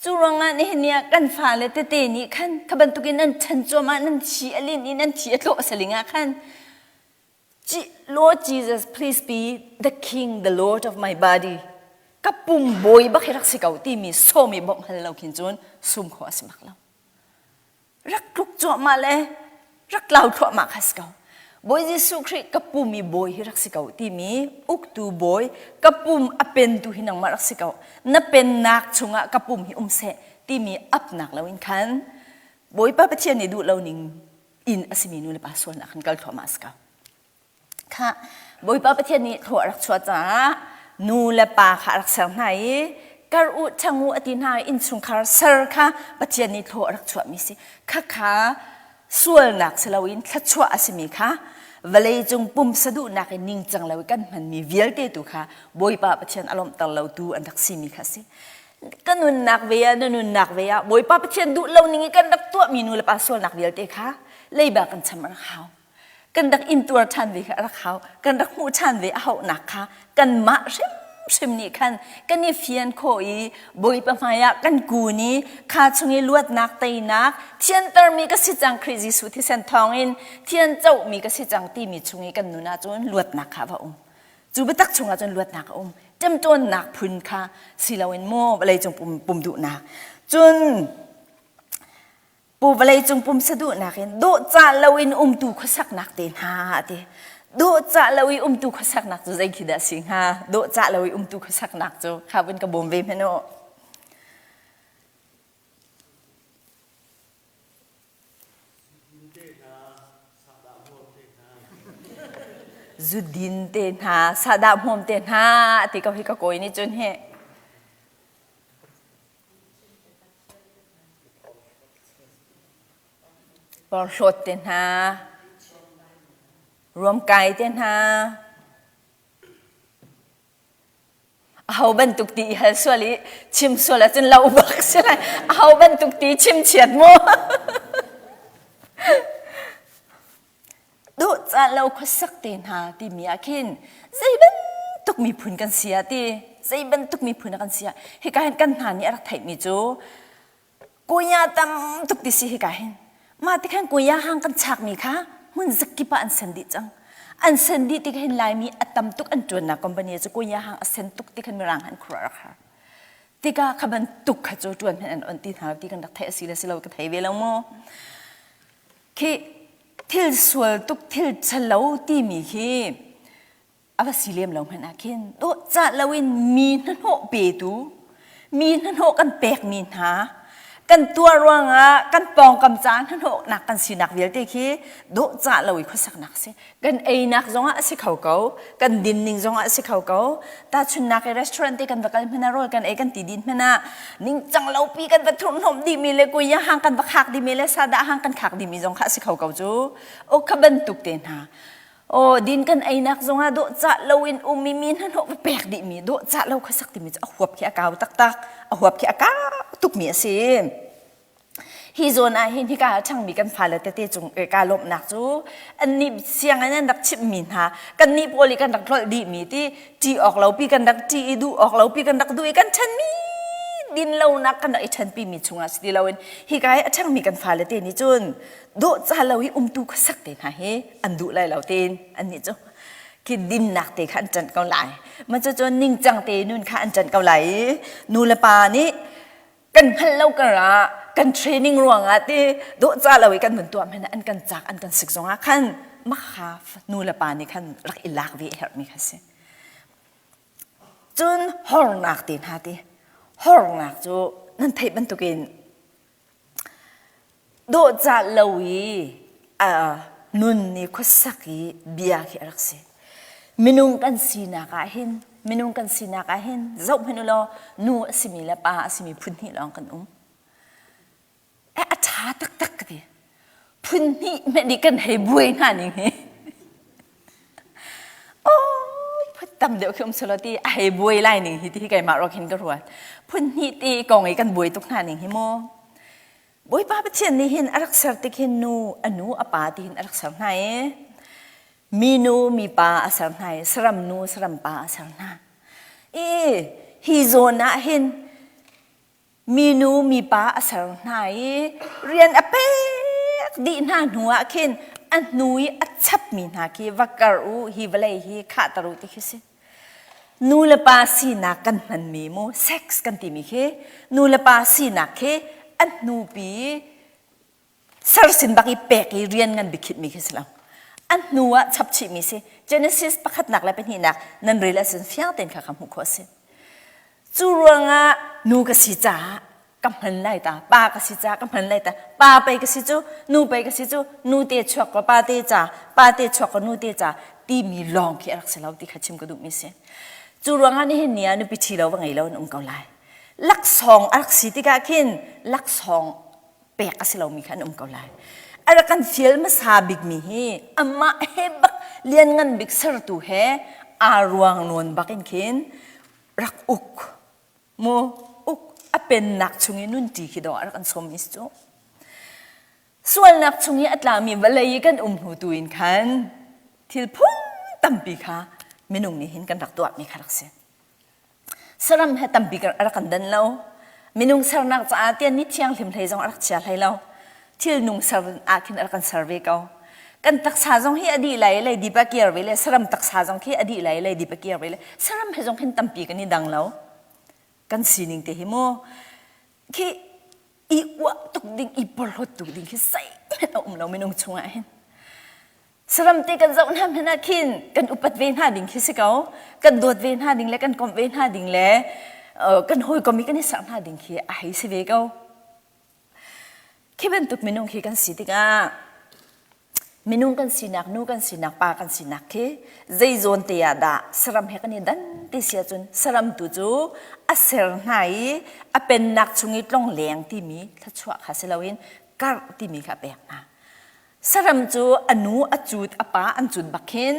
Cu ruangah nihin ni ah kan fale tete nih khan kha bantukin nan ṭhan cuahmah nan thi a linh i nan thi a tlawh saling ah khan Lord Jesus please be the king the lord of my body ka pum bawi bak hi rak si ko timi sawm i bawmh hal lo khin cun sum khawh a si bak lo. Rak tluk cuahmah le rak tlau thluahmah kha si ko. Bawi Jesuh Khrih ka pum i bawi hi rak si ko timi uktu bawi ka pum a pentu hi nangmah rak si ko. Na pennak chungah ka pum hi um seh timi apnak loin khan Bawipa Pathian nih duh lo ning inn a simi nu le pa sualnak khan kal thluahmah a si ko. Kha Bawipa Pathian nih thlua a rak chuah caah nu le pa kha a rak ser hna i kar u ṭhang u a ti hna i innchungkhar ser kha Pathian nih thlua a rak chuahmi si. Khakha sualnak si loin thluachuah a simi kha vawleicung pumsa duhnak in ningcang lo i kan hmanmi vialte tu kha Bawipa Pathian a lawmhter lotu an rak simi kha a si. Ka nunnak ve ah na nunnak ve ah Bawipa Pathian duh lo ning i kan rak tuahmi nu le pa sualnak vialte kha leiba kan cham a rak hau. Kan rak intuar ṭhan ve kha a rak hau. Kan rak hmuh ṭhan ve a hauhnak kha kanmah hrimhrim nih khan kan i fian khawh i Bawipa hmaiah kan kun i kha chung i luatnak teinak thiantermi ka si cang Khrih Jesuh thisen thawngin thian cohmi ka si cang timi chung i kan nun ahcun luatnak kha va um. Cu biatak chungah cun luatnak a um. Ṭemṭawnnak phun kha si loin maw vawleicung pum, pum duhnak. Cun Pu vawleicung pumsa duhnak in dawhcah loin umtu khuasaknak te hna a ti. Dawhcah lo i umtu khuasaknak cu zei khi dah si hnga? Dawhcah lo i umtu khuasaknak cu kha vun ka bawm ve hmanh u. Zudin te hna, sahdah hmuam te hna a ti ko hi ka kawi nih cun hi. Porhlawt te hna, ruamkai te hna, aho bantuk ti i hal sual i chim sual ahcun lo bak si lai. Aho bantuk ti chim chiat mu. Dawhcah lo khuasak te hna timi ah khin zei bantuk miphun kan si ah ti zei bantuk miphun ah kan si ah hika hin kan hna nih a rak theihmi cu kuya tam tuk ti si hika hin mah ti khan kuya hang kan chakmi kha hmun zakip ah an sen dih cang an sen dih ti khin laimi a tam tuk an ṭuannak company cu kuya hang a sen tuk ti khan mirang han khuruah rak har tikah kha bantuk kha cu ṭuan hmanh an on ti hna ti kan rak theih a si le si lo ka thei ve lo mu Khi thil sual tuk thil ṭhalo timi hi a va si lem lo hmanh ah khin dawhcah loin mi hnahnawh petu mi hnahnawh kan pekmi hna kan tuah ruangah kan pawngkam caah hnahnawhnak kan sinak vialte khi dawhcah lo i khuasaknak a si. Kan einak zongah a si kho ko, kan dinning zongah a si kho ko. Tahchunhnak i restaurant te kan va kal hmanh ah rawl kan ei kan ti din hmanh ah ningcang lopi kan va thurhnomh dihmi le kuya hang kan va khak dihmi le sadah hang kan khak dihmi zong kha a si kho ko cu. O kha bantuk te hna. O din kan einak zongah dawhcah loin ummi mi hnahnawh va pek dihmi dawhcah lo kha sak timi cu a huap khi a kau taktak. A huap khi a kau tukmi a si. Hi zawn ah hin hika ah ṭhangmi kan fale tete cung kaa lawmhnak cu annih sianginn an rak chimhmi hna kannih pawl i kan rak tlolh dihmi ti ṭih awk lopi kan rak ṭih i duh awk lopi kan rak duh i kan ṭhenmi dinlonak kan rak i ṭhenpimi chungah si ti loin hika i a ṭhangmi kan fale te nih cun dawhca lo i umtu khuasak te hna hi an duh lai lo tein annih cu khi dinnak te kha an ṭanh ko lai. Mah cucu ningcang te nun kha an ṭanh ko lai i nu le pa nih kan hngalh lo kar ah kan training ruangah ti dawhcah lo i kan vun tuah hmanh an kan cak an kan sik zongah khan makha nu le pa nih khan rak i lak ve herhmi kha si cun hornak te hna ti hornak cu nan theih bantukin Dawhcah lo i a nun i khuasak i bia khi a rak si. Minung kan sinak ah hin minung kan sinak ah hin zoh hmanh u law nu a simi le pa a simi phun hnih lawng kan um. Eh, a ṭha taktak ka ti. Phun hnih hmanh nih kan hei buai hna ning hi. Oh, tam deuh khi um selaw ti a hei buai lai ning hi ti hi keimah ruak hin ka ruat. Phun hnih ti kong i kan buai tuk hna ning hi mu. Bawipa Pathian nih hin a rak ser tik hin nu a nu a pa ti hin a rak ser hna i mi nu mi pa a ser hna i saram nu saram pa a ser hna. I hi zawn ah hin minu mipa a ser hna i rian a pek dih hna hnu ah khin a hnu i a chapmi hna khi va kar u hi vawlei hi khahter u ti khi si nu le pa sinak kan hmanmi mu sex kan timi khi nu le pa sinak khi a hnupi sersin bak i pek i rian ngan bikhitmi khi si lo a hnu ah chap chihmi si Genesis pakhatnak le pahnihnak nan rel ahcun fiang tein kha kha hmuh khawh a si cu ruangah nu ka si caah. Ka hman lai ta, pa ka si ca ka hman lai ta. Pa pei ka si cu, nu pei ka si cu, nu te chuak ko pa te ca, pa te chuak ko nu te ca timi lawng khi a rak si lo ti kha chim ka duhmi si. Cu ruangah nihin ni ah nupi ṭhi lo va ngei lo an um ko lai. Laksawng a rak si tikah khin laksawng pek a si lomi kha an um ko lai. A rak kan fial hmasa bikmi hi amah he bak lianngan bik sertu he aa ruang nawn bak in khin rak uk mu uk a pennak chung i nunṭi khi dawh a rak an sawm mi si cu. Sualnak chung i a tlami vawlei i kan um hnu tu in khan thil phun tampi kha minung nih hin kan rak tuahmi kha rak si. Saram he tampi a rak kan dan lo. Minung sernak caah tian ni thianghlim hlei zong a rak chia hlei lo. Thil nung ser ah khin a rak kan ser ve ko. Kan taksa zong hi a dih lai lei dip a kir ve le saram taksa zong khi a dih lai lei dip a kir ve le saram he zong khin tampi kan i dang lo. Kan sining te hi mu khi i uah tuk ding i porhlawt tuk ding khi zeihmanh a um lo minung chungah hin. Saram te kan zoh hna hmanh ah khin kan upat ve hna ding khi si ko. Kan dawt ve hna ding le kan komh ve hna ding le kan hawikom i kan i serh hna ding khi a hei si ve ko. Khi bantuk minung khi kan si tikah minung kan sinak, nu kan sinak, pa kan sinak khi zei zawn te ah dah saram he kan i dan ti si ahcun saram tu cu a ser hna i a pennak chung i tlong leng timi thluachuah kha si loin karh timi kha a pek hna. Saram cu a nu a cut a pa an cut bak khin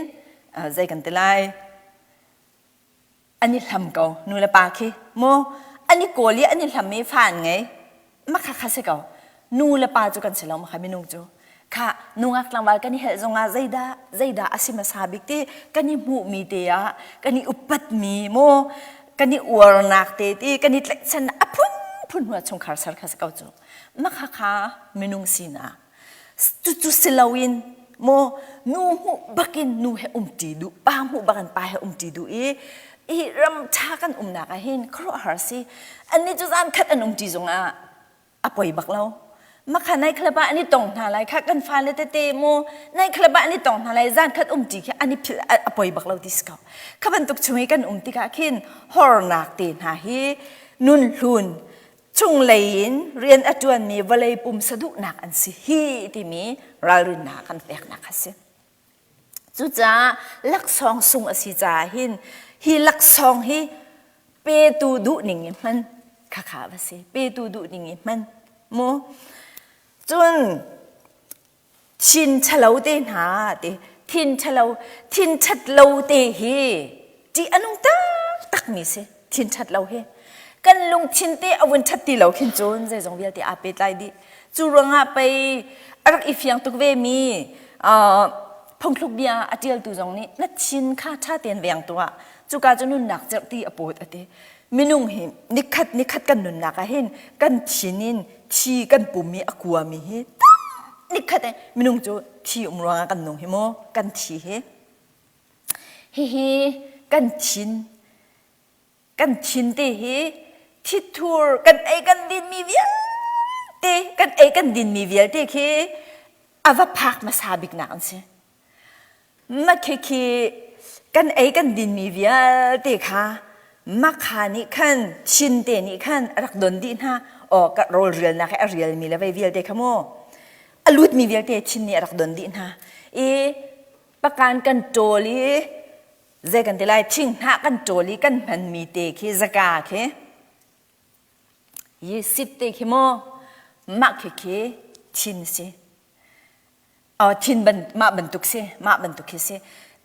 zei kan ti lai an i hlam ko nu le pa khi mu an i kawl i an i hlam i fa an ngei makha kha si ko nu le pa cu kan si lo makha minung cu kha nungak tlangval kan i helh zongah zeidah zeidah a si hmasa bik ti kan i hmuhmi te ah kan i upatmi mu kan i uarnak te ti kan i tlaihchan a phunphun hnu ah chungkhar ser kha si ko cu makha kha minung sinak Cucu si loin maw nu hmuh bakin nu he umṭi duh, pa hmuh bakin pa he umṭi duh i i ram ṭha kan umnak ah hin khuaruahhar si. Annih cu zan khat an umṭi zongah a poi bak lo. Makha nai khalapa an i tong hna lai kha kan fale tete mu nai khalapa an i tong hna lai zan khat umṭi khi an i philh a poi bak lo ti si ko. Kha bantuk chung i kan um tikah khin hornak te hna hi nun hlun Chunglei in rian a ṭuanmi vawlei pumsa duhnak an si hi timi ralrinnak kan peknak a si. Cucaah laksawng sung a si caah hin hi laksawng hi petu duhning i hman khakha va si. Petu duhning i hman mu. Cun Thin ṭhalo te hna ti thin ṭhalo thin ṭhat lo te hi ṭih a nung taktakmi si thin ṭhat lo hi kan lungthin te a vun ṭhat ti lo khin cun zeizong vialte aa pehtlai dih cu ruangah pei a rak i fiang tuk ve mi phungthluk bia a ṭialtu zong nih na thin kha ṭha tein veng tuah cuka cu nunnak cerhti a pawt a ti minung hi nikhat nikhat kan nunnak ah hin kan thin in thi kan pum i a kuami hi nikhat eh minung cu thi um ruangah kan nung hi mu kan thi hi hihi kan thin kan thin te hi thithur kan ei kan din mi vialte kan ei kan din mi vialte khi a va phak hmasa bik nak an si Makhikhi kan ei kan dinmi vialte kha makha nih khan Chin te nih khan a rak don dih hna. Aw ka rawl rialnak i a rialmi le vei vialte kha mu a lutmi vialte Chin nih a rak don dih hna. I pakan kan ṭawl i zei kan ti lai thinghnah kan ṭawl i kan hmanmi te khi zaka khi yi sit te khi mu mah khi khi Chin si. Thin ban mah bantuk si mah bantuk khi si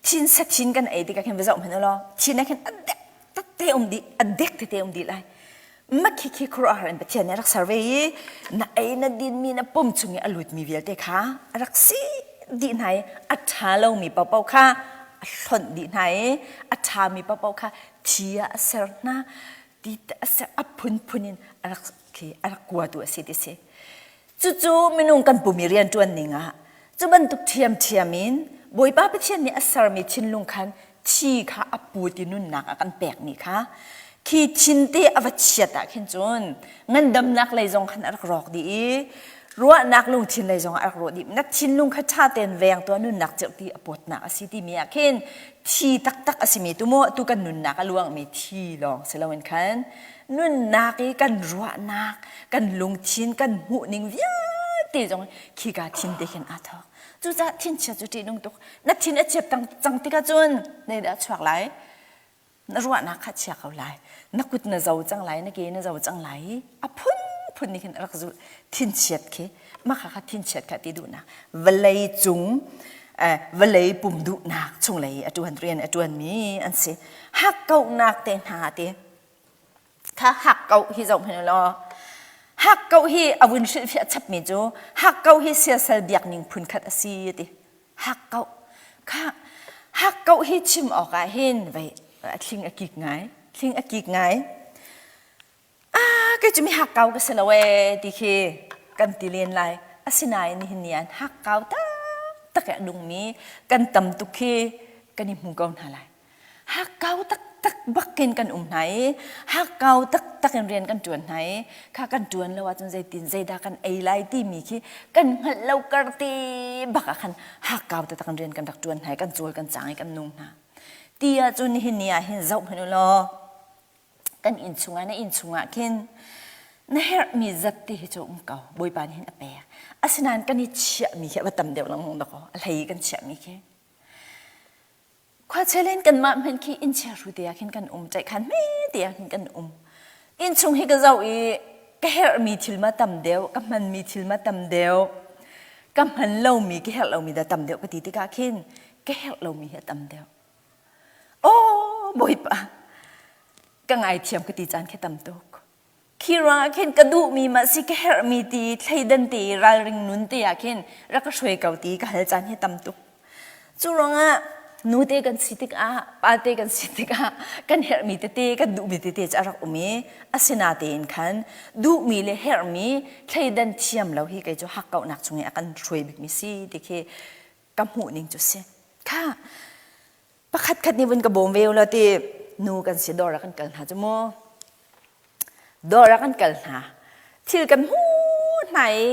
thin sathin kan ei tikah khin va zoh hmanh u law thin ah khin a dek tete um dih a dek tete um dih lai ma khi khi khuaruahhar in Pathian nih a rak ser ve i na ei na dinmi na pum chung i a lutmi vialte kha a rak si dih hna i a ṭha lomi paohpaoh kha a hlonh dih hna i a ṭhami paohpaoh kha thi ah a ser hna ti a ser a phunphun in a rak khi a rak kuatu a si ti si Cucu minung kan pum i rianṭuan ning ah cu bantuk ṭhiamṭhiam in Bawipa Pathian nih a sermi thinlung khan thi kha a put i nunnak a kan pekmi kha khi thin te a va chiat ah khin cun ngandamnak lei zong khan a rak rawk dih i. Ruahnak lungthin lei zongah a rak ruah dih. Na thinlung kha ṭha tein veng tuah nunnak cerhti a pawtnak a si timi ah khin thi taktak a simi tu maw tu kan nunnak a luangmi thi lawng si loin khan nunnak i kan ruahnak, kan lungthin, kan hmuhning vialte zong khika thin te khin aa thawk. Cucaah thinchiat cu ṭihnung tuk. Na thin a chiat cang tikah cun zeidah a chuak lai? Na ruahnak kha chia ko lai. Na kut na zo cang lai, na ke na zo cang lai i a phunphun nih khin a rak zulh. Thinchiat khi mah kha kha thinchiat kha ti duhnak. Vawlei cung vawlei pum duhnak chunglei a ṭuan rian a ṭuanmi an si. Hakkauhnak te hna ti kha hakkauh hi zoh hmanh law hakkauh hi a vun hrilhfiah chapmi cu hakkauh hi siasal biakning phunkhat a si ti hakkauh kha hakkauh hi chim awk ah hin vei a thling a kik ngai thling a kik ngai ah kei cu mi hakkau ka si lo ee ti khi kan ti len lai asinain nihin ni ah hakkau taktak i a nungmi kan tam tuk khi kan i hmu ko hna lai Hakkau taktak bakin kan um hna i hakkau taktak in rian kan ṭuan hna i kha kan ṭuan lo ahcun zeitin zeidah kan ei lai timi khi kan hngalh lo kar te bak ah khan hakkau taktak in rian kan rak ṭuan hna i kan cawl kan cang i kan nung hna. Ti ahcun nihin ni ah hin zoh hmanh u law kan inn chungah na inn chungah khin na herhmi zat ti hi cu um ko Bawipa nih hin a pek. Asinain kan i chiahmi khi a va tam deuh lengmang dakaw a hlei kan chiahmi khi. Khuachel in kanmah hmanh khi inn chiahru te ah khin kan um, ṭaihkhan hme te ah khin kan um. Innchung hi ka zoh i ka herhmi thil ma tam deuh, ka hmanmi thil ma tam deuh, ka hman lomi, ka herh lomi dah tam deuh ka ti tikah khin ka herh lomi hi a tam deuh. Aw Bawipa, ka ngaithiam ka ti caan khi tam tuk. Khi ruangah khin ka duhmi mah si ka herhmi ti thleidan te i ralring nun te ah khin rak ka hruai ko ti ka hal caan hi tam tuk. Cu ruangah nute kan si tikah pate kan si tikah kan herhmi tete kan duhmi tete cu a rak um i asinatein khan duhmi le herhmi thleidan thiam lo hi kei cu hakkauhnak chung i a kan hruai bikmi si ti khi ka hmuh ning cu si. Kha pakhat khat nih vun ka bawm ve ulaw ti nu kan si dawr ah kan kal hna cu mu dawr ah kan kal hna thil kan hmu hna i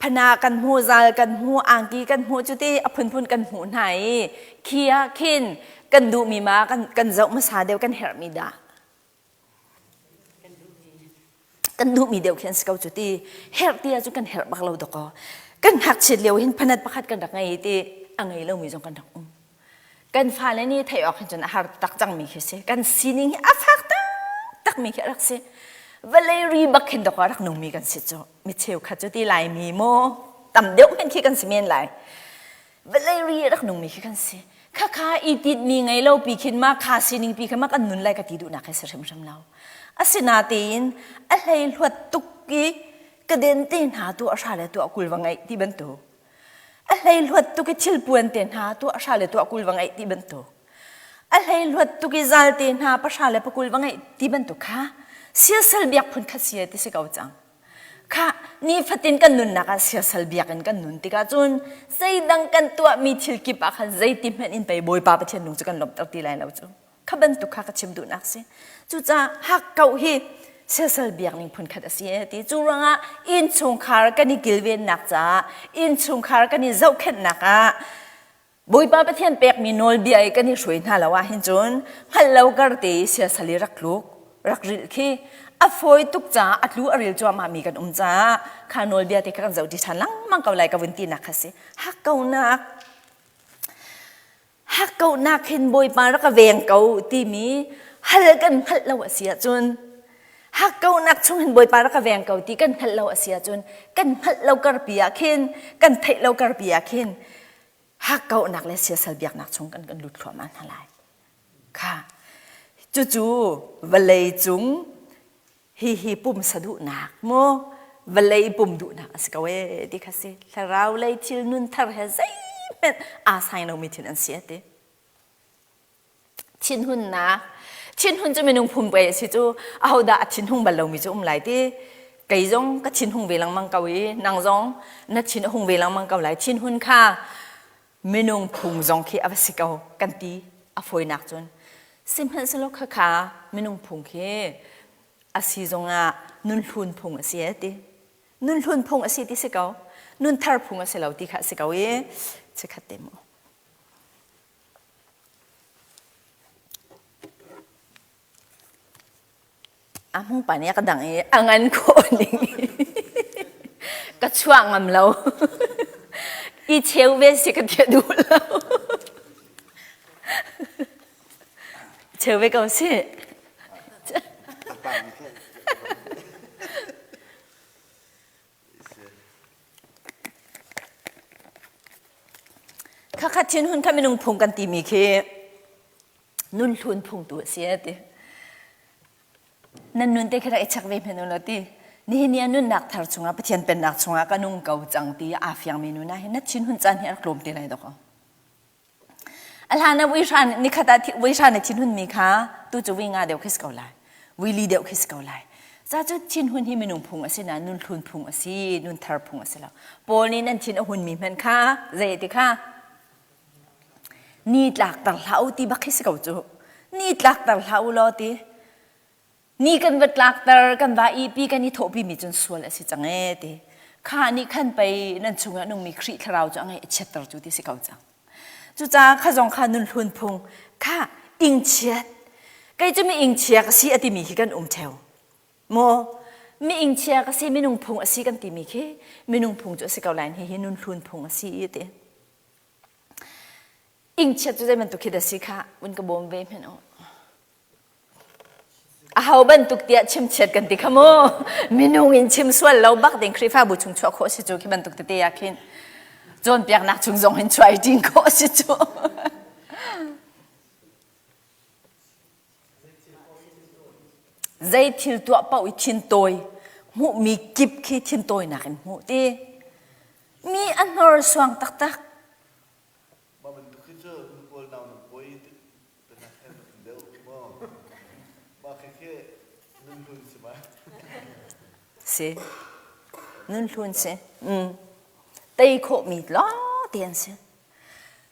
phana kan hmu zal kan hmu angki kan hmu cu ti a phunphun kan hmuh hna i khi ah khin kan duhmi ma kan kan zoh hmasa deuh kan herhmi dah Kan duhmi deuh khi an si ko cu ti. Herh ti ahcun kan herh bak lo dawkaw. Kan ngakchiat lio hin phanat pakhat kan rak ngei ti a ngei lomi zong kan rak um. Kan fale nih theih awk hin cun a har tak cangmi khi si. Kan sining hi a fak taktakmi khi a rak si. Vawlei ri bak khin dawkaw a rak nungmi kan si cu. Mi cheukhat cu ti Laimi maw tam deuh hmanh khi kan si men lai. Vawlei ri a rak nungmi khi kan si. Khakha i tinhmi ngei lo pi khin ma kha sining pi kha ma kan nun lai ka ti duhnak hi si hrimhrim lo. Asinatein a hlei hluat tuk i ka den te hna tu a hra le tuah kul va ngeih ti bantuk. A hlei hluat tuk i thilpuan te hna tu a hra le tuah kul va ngeih ti bantuk. A hlei hluat tuk i zal te hna pahra le pakul va ngeih ti bantuk kha siasal biak phun khat si ti si ko cang. Khah, nifatin kan nunnak ah siasal biakinn kan nun tikah cun zeidang kan tuahmi thil kip ah khan zeiti hmanh in pei Bawipa Pathian lung cu kan lawmhter ti lai lo cu. Kha bantuk kha ka chim duhnak si. Cucaah hakkauh hi siasal biakning phunkhat a si e ti. Cu ruangah innchungkhar kan i kilvennak caah innchungkhar kan i zohkhenhnak ah Bawipa Pathian pekmi nawlbia i kan i hruai hna lo ahhin cun hngalh lo kar te i siasal i rak tluk, rak rilh khi a fawi tuk caah a tlu a ril cuahmahmi kan um caah kha nawlbia te kha kan zoh ṭi ṭhan lengmang ko lai ka vun tinak kha si. Hakkauhnak hakkauhnak hin Bawipa rak ka veng ko timi hal kan hngalh lo a si ahcun hakkauhnak chung hin Bawipa rak ka veng ko ti kan hngalh lo a si ahcun kan hngalh lo karpi ah khin kan theih lo karpi ah khin hakkauhnak le siasal biaknak chung kan kan lut thluahmah hna lai. Kha cucu vawlei cung hihi pumsa duhnak mu vawlei pum duhnak a si ko ee ti kha si. Thlarau lei thil nun thar he zeihmanh aa sai lomi thil an si a ti. Thinhunnak. Thinhun cu minung phun pei a si cu ahodah a thinhung bal lomi cu um lai ti. Kei zong ka thinhung ve lengmang ko i nang zong na thin a hung ve lengmang ko lai. Thinhun kha minung phung zong khi a va si ko kan ti a fawinak cun. Sihmanhsehlaw khakha minung phung khi a si zongah nunhlun phung a si e ti. Nun hlun phung a si ti si ko. Nun thar phung a si lo ti kha a si ko i chikhat te mu. A hmung pa nih a ka dang i a ngan khawh ning ka chuah ngam lo. I cheu ve si ka tia duh lo. Cheu ve ko si. Khakhat thinhun kha minung phung kan timi khi nun hlun phung tu a si a ti. Nan nun te khi rak i check ve hmanh u law ti. Nihin ni ah nunnak thar chungah Pathian pennak chungah ka nung ko cang ti aa fiangmi nun ah hin na thinhun caan hi a rak tlawm te lai dawk. A hlan ah vuihra nikhat ah vuihra na thinhunmi kha tu cu vui nga deuh khi si ko lai. Vui li deuh khi si ko lai. Ca cu thinhun hi minung phung a si nain nun hlun phung a si, nun thar phung a si lo. Paul nih nan thin a hunmi hmanh kha zei ti kha ni tlakter hlah u ti bak khi si ko cu. Ni tlakter hlah u law ti. Ni kan va tlakter, kan va ipi, kan i thawhpimi cun sual a si cang ee ti. Kha nih khan pei nan chungah nungmi Khrih thlarau cu a ngaih a chiatter cu ti si ko cang. Cucaah kha zong kha nun hlun phung kha ingchiat kei cu mi ingchia ka si a timi khi kan um theo. Maw mi ingchia ka si minung phung a si kan timi khi minung phung cu a si ko lai hi hi nun hlun phung a si ti. Ingchiat cu zei bantuk khi dah si kha vun ka bawm ve hmenh u. Aho bantuk tiah chimchiat kan ti kha mu. Minung in chim sual lo bak ding Khrihfabu chung chuah khawh si cu khi bantuk tete ah khin cawnpiaknak chung zong hin chuah i ṭin khawh si cu. Zei thil tuah paoh i thin tawi hmuhmi kip khi thin tawinak in hmuh ti. Mi a hnorsuang taktak. Mah bantuk khi cu nupawl nau na pawi Si. Nun hlun si. Mm. Tei khawhmi lawng te an si.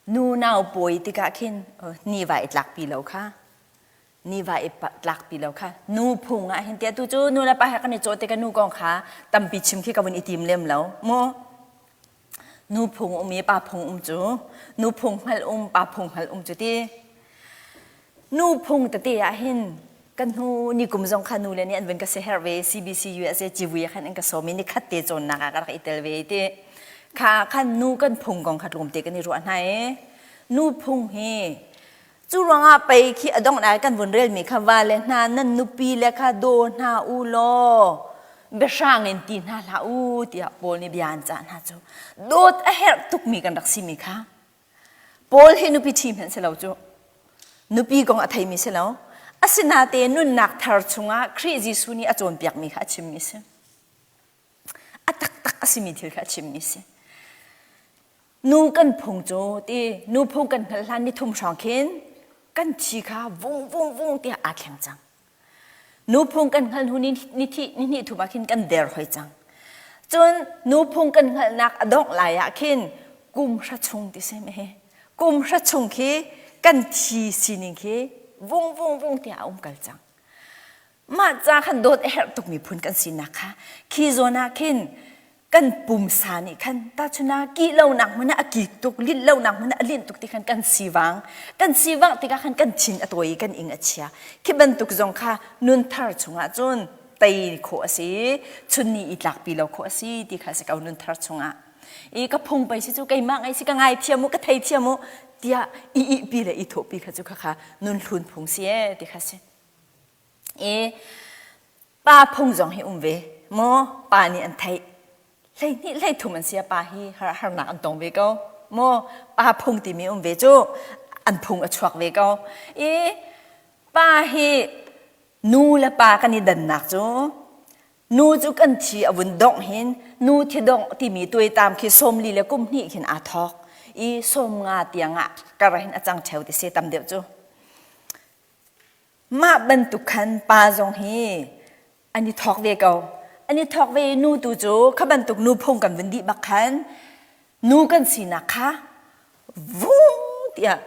Nu nau pawi tikah khin ni va i tlakpi lo kha. Ni va i tlakpi lo kha. Nu phung ah hin tiah tu cu nu le pa he kan i cawh tikah nu kong kha tampi chim khi ka vun i tim lem lo. Mu. Nu phung um i pa phung um cu nu phung hngalh um pa phung hngalh um cu ti. Nu phung tete ah hin kan hnu ni kum zong kha nu le nih an vun ka siaherh ve CBC USA civui ah khan an ka sawm i nikhat te cawnnak ah ka rak i tel ve ti. Kha khan nu kan phung kong kha tlawmte kan i ruah hna i nu phung hi Cu ruangah pei khi a dongh lai kan vun relmi kha vale hna nan nupi le kha daw hna u law biahrang in ti hna hlah u tiah Paul nih bia an cah hna cu dawt a herh tukmi kan rak simi kha Paul hi nupi ṭhi hmanh si lo cu nupi kong a theimi si lo asinain nunnak thar chungah Khrih Jesuh nih a cawnpiakmi kha a chimmi si a taktak a simi thil kha a chimmi si Nu kan phung cu ti nu phung kan hngalh hlan ni thum hrawng khin kan thi kha vung vung vung tiah aa thleng cang. Nu phung kan hngalh hnu ni ni thi ni hnih thum ah khin kan der hoi cang. Cun nu phung kan hngalhnak a dongh lai ah khin kum hra chung ti si hi. Kum hra chung khi kan thi sining khi vung vung vung tiah a um kal cang. Mah ca khan dawt a herh tuk miphun kan sinak kha khi zawn ah khin kan pumsa nih khan tahchun ah kih lonak hmun ah a kik tuk linh lonak hmun ah a linh tuk ti khan kan sivang kan sivang tikah khan kan thin a tawi i kan ing a chia khi bantuk zong kha nun thar chungah cun tei khawh a si chun ni i tlakpi lo khawh a si ti kha si ko nun thar chungah i ka phung pei si cu keimah ngei si ka ngai thiam u ka thei thiam u tiah i ihpi le i thawhpi kha cu kha kha nun hlun phung si e ti kha si i Pa phung zong hi um ve maw pa nih an theih 12 hleithum an si pa hi harnak an tong ve ko maw pa phung timi um ve cu an phung a chuak ve ko i pa hi nu le pa kan i dannak cu nu cu kan thi a vun dongh hin nu thi dongh timi tuaitam khi 40 le kum hnih khin aa thawk i 50 tiang ah kar hin a cang ṭheo ti se tam deuh cu Mah bantuk khan pa zong hi an i thawk ve ko. An i thawk ve i nu tu cu kha bantuk nu phung kan vun dih bak khan nu kan sinak kha vung tiah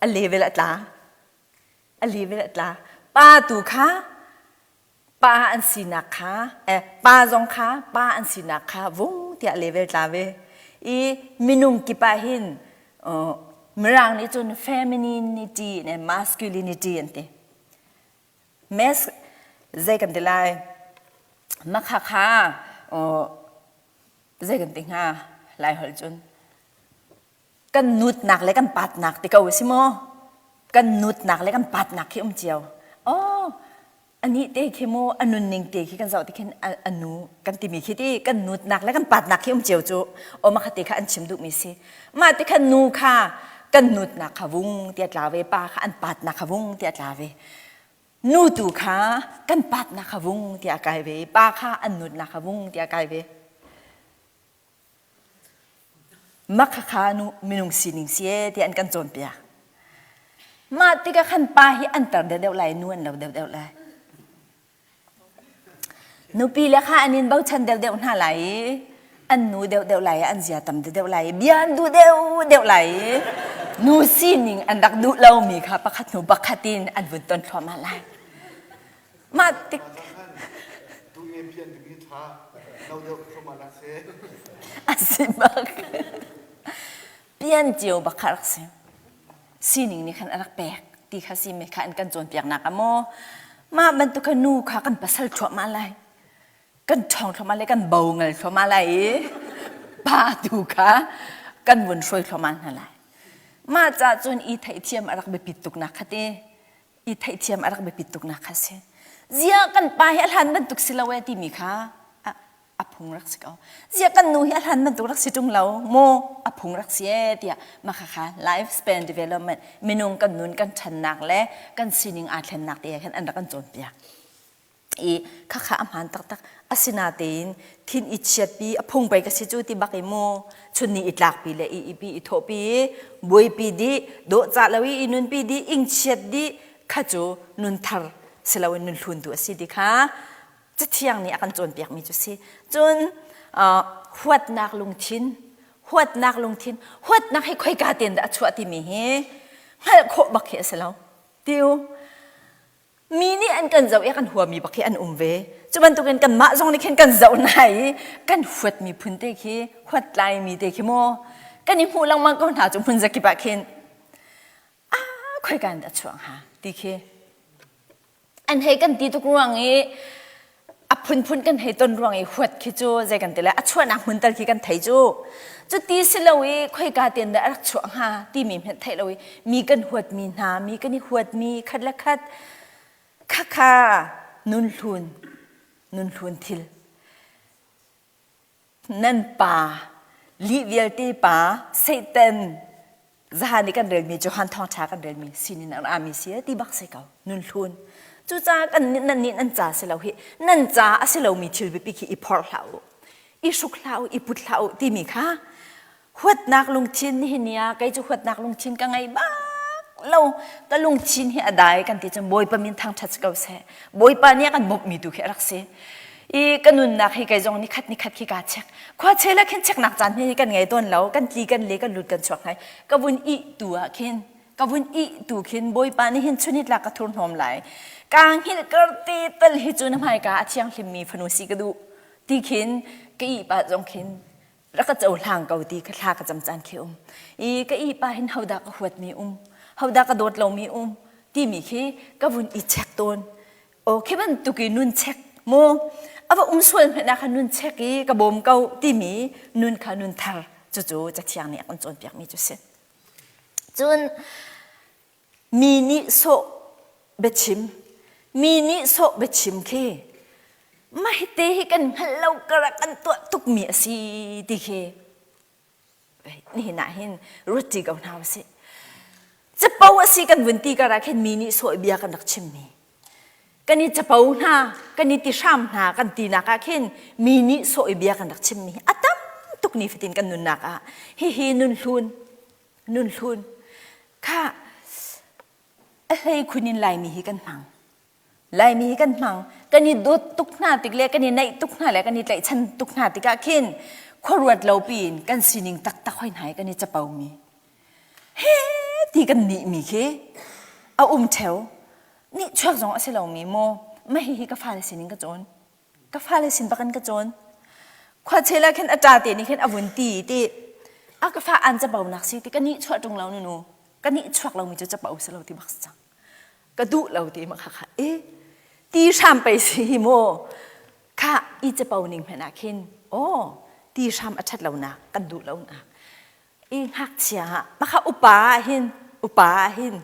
a level a tla. A level a tla. Pa tu kha Pa an sinak kha eh, pa zong kha pa an sinak kha vung tiah level tla ve. I minung kip ah hin uh, Mirang nih cun femininity and masculinity an ti. Mas zei kan ti lai? Makha kha uh, zei kan ti hnga lai holh cun kan nutnak le kan patnak ti ko si maw kan nutnak le kan patnak khi um cio oh anih te khi mu a nunning te khi kan zoh ti khin a nu kan timi khi ti kan nutnak le kan patnak khi um cio cu o ma kha te kha an chim duhmi si mah ti khan nu kha kan nutnak kha vung tia tla ve pa kha an patnak kha vung tia tla ve nu tu kha kan patnak kha vung tiah kai ve pa kha an nutnak kha vung tiah kai ve Makhakha nu minung sining si e ti an kan cawnpiak. Mah tikah khan pa hi an tar deuhdeuh lai nu an lo deuhdeuh lai. Nupi le kha an in bochan deuhdeuh hna lai i an nu deuhdeuh lai i an zia tam deuhdeuh lai i bia an duh deuhdeuh lai i nu sining an rak duh lomi kha pakhat hnu pakhat in an vun ton thluahmah lai. Mah tik a si bak. Pian cio bak kha rak si. Sining nih khan a rak pek ti kha si mi kha an kan cawnpiaknak a maw. Mah bantuk kha nu kha kan pasal thluahmah lai. Kan ṭhawng thluahmah lai, kan bo ngal thluahmah lai i pa tu kha kan vun hruai thluahmah hna lai. Mah ca cun i theihthiam a rak biapit tuknak kha ti. I theihthiam a rak biapit tuknak kha si. Ziah kan pa hi a hlan bantuk si lo e timi kha a phung rak si ko. Ziah kan nu hi a hlan bantuk rak si ṭung lo maw a phung rak si e tiah mah kha life span development minung kan nun kan ṭhannak le kan sining aa thlennak te khan an rak kan cawnpiak. I khakha a hmaan taktak asinatein thin i chiatpi a phung pei ka si cu ti bak i mu chun ni i tlakpi le i ipi i thawhpi i buaipi dih dawhcah lo i i nunpi dih ingchiat dih kha cu nun thar si loin nun hlun tu a si ti kha cathiang nih a kan cawnpiakmi cu si cun huatnak lungthin huatnak lungthin huatnak hi khoika ten dah a chuah timi hi hngalh khawh bak hi a si lo tiu Mi nih an kan zoh i kan huami bak hi an um ve. Cu bantukin kanmah zong nih khin kan zoh hna i kan huatmi phun te khi huatlaimi te khi maw kan i hmuh lengmang ko hna cu hmun zakip ah khin ah khoika in dah chuah hnga ti khi an hei kan ti tuk ruang i a phunphun kan hei ton ruang i huat khi cu zei kan ti le a chuahnak hmun tal khi kan thei cu cu ti si lo i khoika ten dah a rak chuah hnga timi hmanh theih lo i mi kan huatmi hna mi kan i huatmi khat le khat khakha nun hlun nun hlun thil Nan pa, lih vialte pa, Satan, zahan i kan relmi Johan thawngṭha kan relmi sinin a rami si ti bak si ko nun hlun. Cucaah kan nan nih nan ca si lo hi nan ca a si lomi thil biapi khi i phorh hlah u i hruk hlah u i put hlah u timi kha huatnak lungthin nihin ni ah kei cu huatnak lungthin ka ngei bak lo ka lungthin hi a dai kan ti cun Bawipa min thangṭhat si ko seh Bawipa nih a kan bawmhmi tu khi a rak si i ka nunnak hi kei zong nikhat nikhat khi kaa check khua chel ah khin cheknak caan hi kan ngei tawn lo kan tli kan le kan lut kan chuak ngai ka vun ih tu ah khin ka vun ih tu khin Bawipa nih hin chunitlak ka thurhnawm lai kaa hngilh kar te tal hi cu na hmaika a thianghlimmi fanu si ka duh ti khin ka ih pah zong khin rak ka cohlang ko ti ka thla ka cam caan khi um i ka i pa hin hodah ka huatmi um hodah ka dawt lomi um timi khi ka vun i check tawn o khi bantuk i nun check mu ava um sual hmanh ah khan nun check i ka bawm ko timi nun kha nun thar cucu cathiang nih a kan cawnpiakmi cu si cun Mi nih sawh biachim, mi nih sawh biachim khi mah hite hi kan hngalh lo karah kan tuah tukmi a si ti khi nihin ah hin ruat ṭi ko hna usih. Capo a si kan vun ti karah khin mi nih sawh bia kan rak chimmi. Kan i capo hna, kan i ti hram hna kan tinak ah khin mi nih sawh bia kan rak chimmi a tam tuk ni fatin kan nunnak ah hihi nun hlun nun hlun kha a hlei khun in Laimi hi kan hmang. Laimi hi kan hmang. Kan i dawt tuk hna tik le kan i naih tuk hna le kan i tlaihchan tuk hna tikah khin khuaruat lo piin kan sining taktak hoi hna hi kan i capomi. He ti kan nih mi khi a um theo. Nih chuak zong a si lomi maw? Mah hihi ka fale sinin ka cawn. Ka fale sin bakin ka cawn. Khua chel ah khin a ṭa te nih khin a vun ti ti a ka fa an capo nak si ti ka nih chuah ṭung lo nunu ka nih chuak lomi cu capo si lo ti bak si cang. Ka duh lo ti ma kha kha e ti hram pei si hi mu kha i capo ning hmanh ah khin aw ti hram a ṭhat lonak kan duh lonak i ngakchia ah maka upa ah hin upa ah hin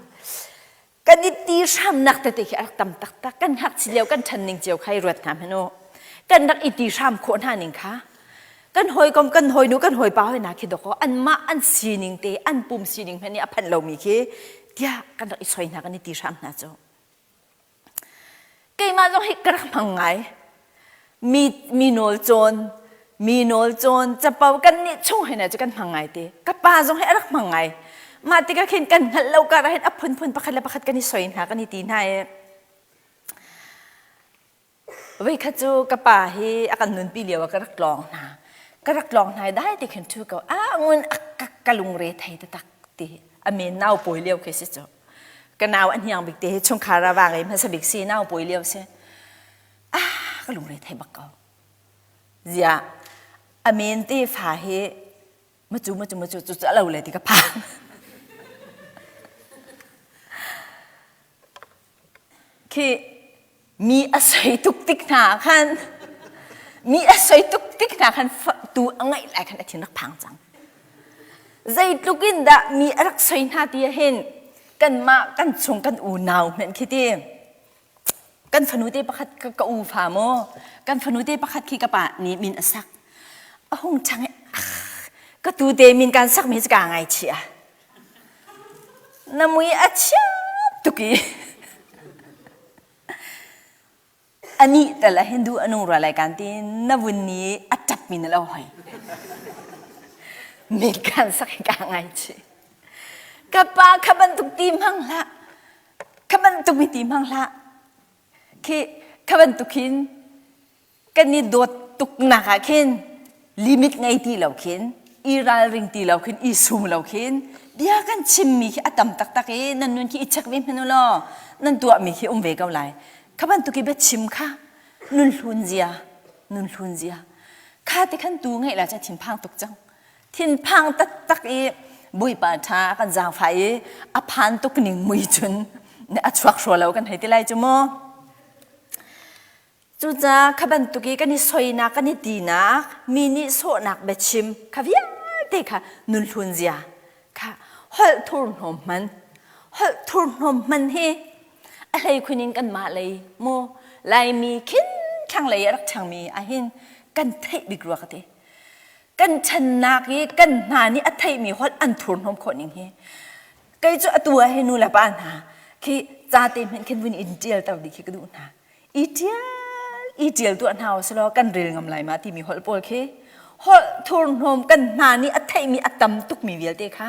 kan i ti hramnak tete khi a rak tam taktak kan ngakchia lio kan ṭhan ning cio kha i ruat hna hmanh u kan rak i ti hram khawh hna ning kha kan hawikom kan hawinu kan hawipa hoi hna khi dawkaw anmah an sining te an pum sining hmanh nih a phanh lomi khi tiah kan rak i soi hna kan i ti hram hna cu Keimah zong hi ka rak hmang ngai. Mi, mi nawl cawn, mi nawl cawn, capo kan nih chung hei na cu kan hmang ngai te. Ka pa zong hi a rak hmang ngai. Mah tikah khin kan hngalh lo kar ah hin a phunphun pakhat le pakhat kan i soi hna, kan i ti hna i Voikhat cu ka pa hi a kan nunpi lio ah ka rak tlawng hna. Ka rak tlawng hna i dai te khin ṭhu ko. A ngun a ka, ka lungre thei taktak ti. A men nau pawi lio khi si cu. Ka nau a hniang bik te hi chungkhar ah vang ei hmasa bik si nau pawi lio si. Ah ka lungre thei bak ko. Ziah a men te fa hi macu macu macu cu cu a lo le ti ka phang. Khi mi a soi tuk tik hna khan mi a soi tuk tik hna khan tu a ngaih lai khan a thin rak phang cang. Zeitluk in dah mi a rak soi hna ti ahhin kanmah kan chung kan unau hmenh khi ti kan fanu te pakhat ka u fa maw kan fanu te pakhat khi ka pa nih min a sak a hung chang i ka tu te min kan sak mi cu ka ngaichia Na mui a chia tuk i anih tal ah hin duh a nung rua lai kan ti na vun ni a ṭap mi na lo hoi. Min kan sak hi ka ngaichih. Ka pa kha bantuk ti hmang hlah. Kha bantuk mi ti hmang hlah. Khi kha bantuk hin kan i dawt tuknak ah khin limit ngei ti lo khin i ralring ti lo khin i sum lo khin bia kan chimmi khi a tam taktak i nan nun khi i check ve hmanh u law nan tuahmi khi um ve ko lai kha bantuk i biachim kha nun hlun zia nun hlun zia kha ti khan tu ngeih la cha thinphang tuk cang thinphang taktak i Bawipa ṭha kan zaangfah i a phan tuk ning mui cun a chuak hraw lo kan hei ti lai cu mu Cucaah kha bantuk i kan i soinak, kan i tinak, mi nih sawhnak biachim kha vialte kha nun hlun zia kha holh thurhnawm hman holh thurhnawm hman hi a hleikhun in kanmah lei mu Laimi khin thlanglei a rak ṭhangmi ahhin kan theih bik rua ka ti. Kan ṭhannak i kan hna nih a theihmi holh an thurhnawm khawh ning hi kei cu atu ah hi nu le pa hna khi ca te hmanh khin vun in ṭialter dih khi ka duh hna. I ṭial i ṭial tuah hna usih kan rel ngam lai ma timi holh pawl khi holh thurhnawm kan hna nih a theihmi a tam tukmi vialte kha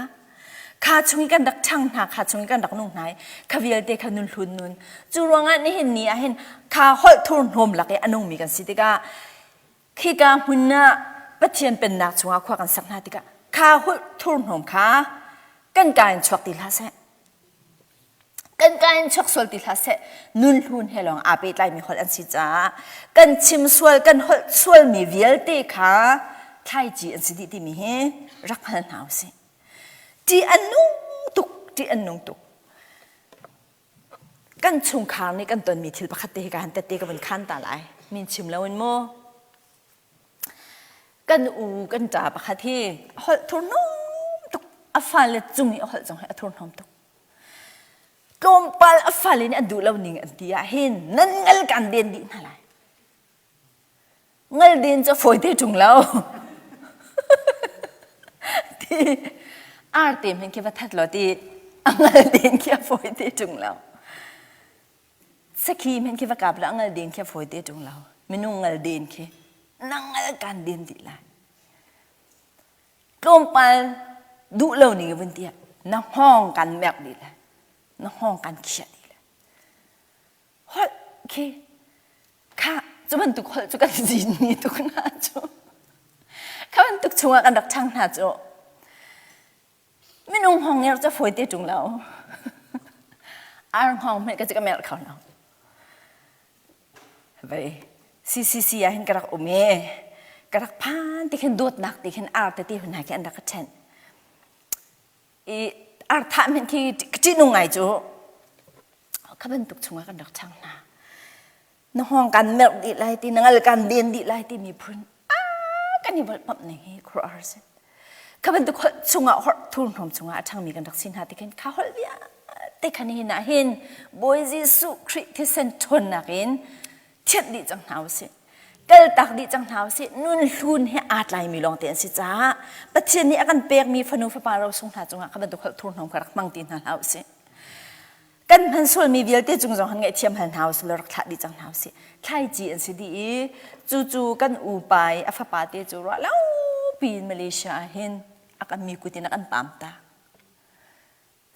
kha chung i kan rak ṭhang hna kha chung i kan rak nung hna i kha vialte kha nun hlun nun cu ruangah nihin ni ah hin kha holh thurhnawm lak i a nungmi kan si tikah khika hmun ah Pathian pennak chungah khua kan sak hna tikah kha holh thurhnawm kha kan ka in chuak ti hlah seh kan ka in chuak sual ti hlah seh nun hlun he lawng aa pehtlaimi holh an si caah kan chim sual kan holh sualmi vialte kha thlaici an si dih timi hi rak hngal hna usih ṭih an nung tuk ṭih an nung tuk kan chungkhar nih kan tonmi thil pakhat te hi ka han tette ka vun khan ta lai min chim loin mu Kan u kan ṭa pakhat hi a holh thurhnawm tuk. A fale cung i a holh zong hi a thurhnawm tuk. Tlawmpal a fale nih an duh lo ning an ti ah hin nan ngal kan den dih hna lai. Ngal den cu a fawi te ṭung lo. Ti arte hmanh khi va that law ti a ngal den khi a fawi te ṭung lo. Sakhi hmanh khi va kap la ngal den khi a fawi te ṭung lo. Minung ngal den khi na ngal kan den dih lai. Tlawmpal duh lo ning vun tiah na hngawng kan merh dih lai. Na hngawng kan khiah dih lai. Holh khi kha cu bantuk holh cu kan zin mi tuk hna cu. Kha bantuk chungah kan rak ṭhang hna cu. Minung hngawng nger cu fawi te ṭung lo. Ar hngawng hmanh ka ci ka merh kho lo. Vei CCC ah hin ka rak um i ka rak phan ti khin dawtnak ti khin ar tete hun hna khi an rak ka ṭhenh. I ar thah hmanh khi ka ṭihnung ngai cu kha bantuk chungah kan rak ṭhang hna. Na hngawng kan merh dih lai ti, na ngal kan den dih lai ti miphun kan i volhpamh ning hi khuaruahhar si. Kha bantuk holh chungah holh thurhnawm chungah a ṭhangmi kan rak si hna ti khin kha holh vialte khan hin ah hin Bawi Jesuh Khrih thisen ṭhawnnak in thianh dih cang hna usih. Kaltak dih cang hna usih. Nun hlun he aa tlaimi lawngte an si caah Pathian nih a kan pekmi fanu fapa rosung hna cungah kha bantuk holh thurhnawm kha rak hmang ti hna hlah usih. Kan hman sualmi vialte cung zong han ngaihthiam hal hna usih law rak thlah dih cang hna usih. Thlaici an si dih i cucu kan upa i a fapa te cu ruah lo piin Malaysia ah hin a kan mi kut in a kan pam ta.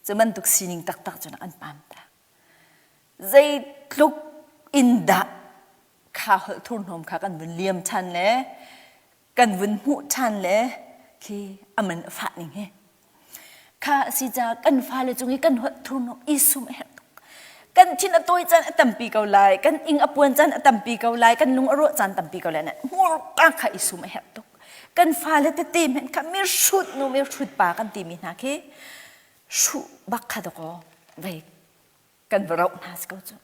Cu bantuk sining taktak cun a kan pam ta. Zeitluk in dah kha holh thurhnawm kha kan vun liam ṭhan le kan vun hmuh ṭhan le khi a man a fah ning hi. Kha a si caah kan fale cung i kan holh thurhnawm i sum a herh tuk. Kan thin a tawi caan a tampi ko lai, kan ing a puan caan a tampi ko lai, kan lung a rawh caan tampi ko lai. Hmurka kha i sum a herh tuk. Kan fale tete hmanh kha mi hrut nu mi hrut pa kan timi hna khi hruh bak kha dakaw vei kan va roh hna si ko cu.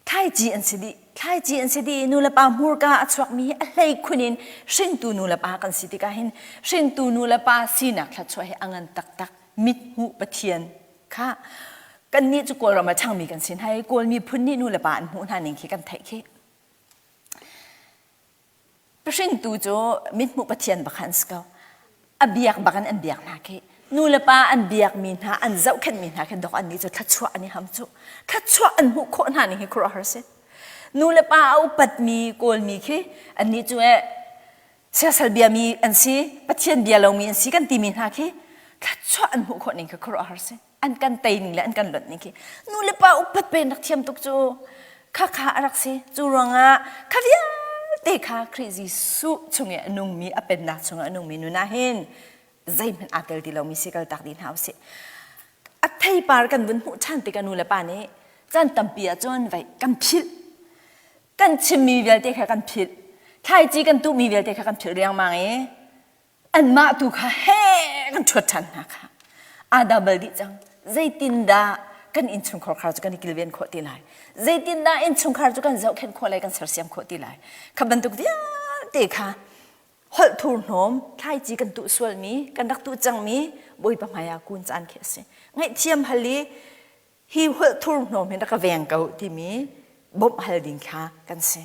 Thlaici an si dih. Thlaici an si dih i nulepa hmurka a chuakmi hi a hleikhun in hringtu nulepa kan si tikah hin hringtu nulepa sinak thluachuah hi a ngan taktak. Mithmuh Pathian kha kannih cu Kawlram a ṭhangmi kan si hna i Kawl miphun nih nulepa an hmuh hna ning khi kan theih khi. Hringtu cu mithmuh Pathian bak an si ko. A biak bak in an biak hna khi. Nu le pa an biakmi hna, an zohkhenhmi hna khi dok annih cu thluachuah an i ham cu. Thluachuah an hmuh khawh hna ning hi khuaruahhar si. Nu le pa a upatmi Kawlmi khi annih cu eh siasal biami an si, Pathian bia lomi an si kan timi hna khi thluachuah an hmuh khawh ning khi khuaruahhar si. An kan tei ning le an kan lonh ning khi nu le pa upat pen rak thiam tuk cu kha kha a rak si. Cu ruangah kha vialte kha Khrih Jesuh chung i a nungmi a pennak chungah a nungmi nun ah hin zeihmanh aa tel ti lomi si kal tak dih hna usih. A theipar kan vun hmuh ṭhan tikah nu le pa nih caan tampi ah cun vei kan philh. Kan chimmi vialte kha kan philh. Thlaici kan tuhmi vialte kha kan philh riangmang i anmah tu kha he kan ṭhuat ṭhan hna kha aa double dih cang. Zeitindah kan innchungkhar khar cu kan i kilven khawh ti lai? Zeitindah innchungkhar cu kan zohkhenh khawh lai, kan sersiam khawh ti lai? Kha bantuk vialte kha holh thurhnawm thlaici kan tuh sualmi, kan rak tuh cangmi Bawipa hmai ah kun caan khi a si. Ngaihthiam hal i hi holh thurhnawm hin rak ka veng ko timi bawmh hal ding kha kan si.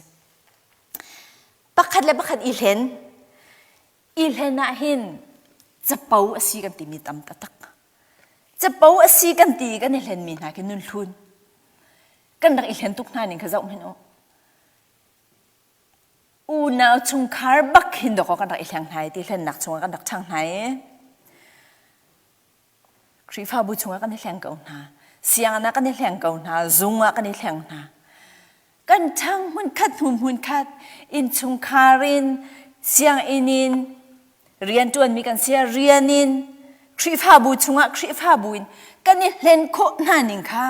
Pakhat le pakhat i hlen I hlen ah hin capo a si kan timi tam taktak. Capo a si kan ti kan i hlenmi hna khi nun hlun. Kan rak i hlen tuk hna ning kha zoh hmanh u. Unau chungkhar bak hin dawkaw kan rak i hleng hna i ti hlennak chungah kan rak ṭhang hna i Khrihfabu chungah kan i hleng ko hna. Sianginn ah kan i hleng ko hna. Zung ah kan i hleng hna. Kan ṭhang hmunkhat hnu hmunkhat innchungkhar in sianginn in rianṭuanmi kan si rian in Khrihfabu chungah Khrihfabu in kan i hlen khawh hna ning kha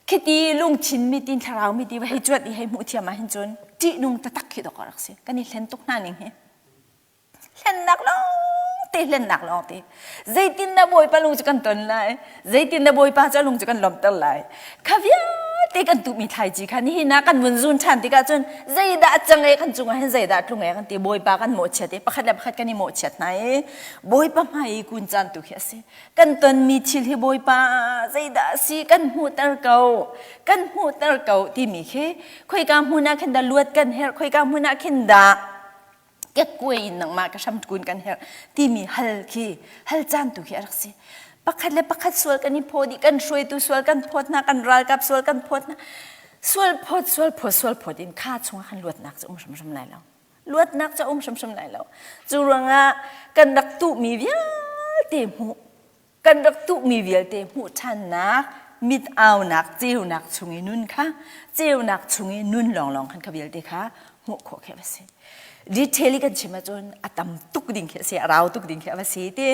khiti lungthin mitin thlarau miti va hei cuanh i hei hmuh thiam ah hin cun ṭihnung taktak khi dawk a rak si. Kan i hlen tuk hna ning hi. Hlennak lawngte, hlennak lawngte. Zeitin dah Bawipa lung cu kan ton lai? Zeitin dah Bawipa cu a lung cu kan lawmhter lai? Kha vialte kan tuhmi thlaici kha nihin ah kan vun zun ṭhan tikah cun zeidah a cang e kan cungah hin zeidah a tlung e kan ti Bawipa kan mawhchiat i pakhat le pakhat kan i mawhchiat hna i Bawipa hmai i kun caan tu khi a si. Kan tonmi thil hi Bawipa zeidah a si kan hmuhter ko kan hmuhter ko timi khi khoika hmun ah khin dah luat kan herh khoika hmun ah khin dah kekkuai in nangmah ka hram kun kan herh timi hal khi hal caan tu khi a rak si. Pakhat le pakhat sual kan i phaw dih kan hruaitu sual kan phawt hna kan ralkap sual kan phawt hna. Sual phawt sual phawt sual phawt in kha chungah khan luatnak cu um hrimhrim lai lo. Luatnak cu um hrimhrim lai lo. Cu ruangah kan rak tuhmi vialte hmuh kan rak tuhmi vialte hmuh ṭhannak mit aunak ceunak chung i nun kha ceunak chung i nun lawnglawng khan kha vialte kha hmuh khawh khi a va si. Detail i kan chim ahcun a tam tuk ding khi a si a rau tuk ding khi a va si ti.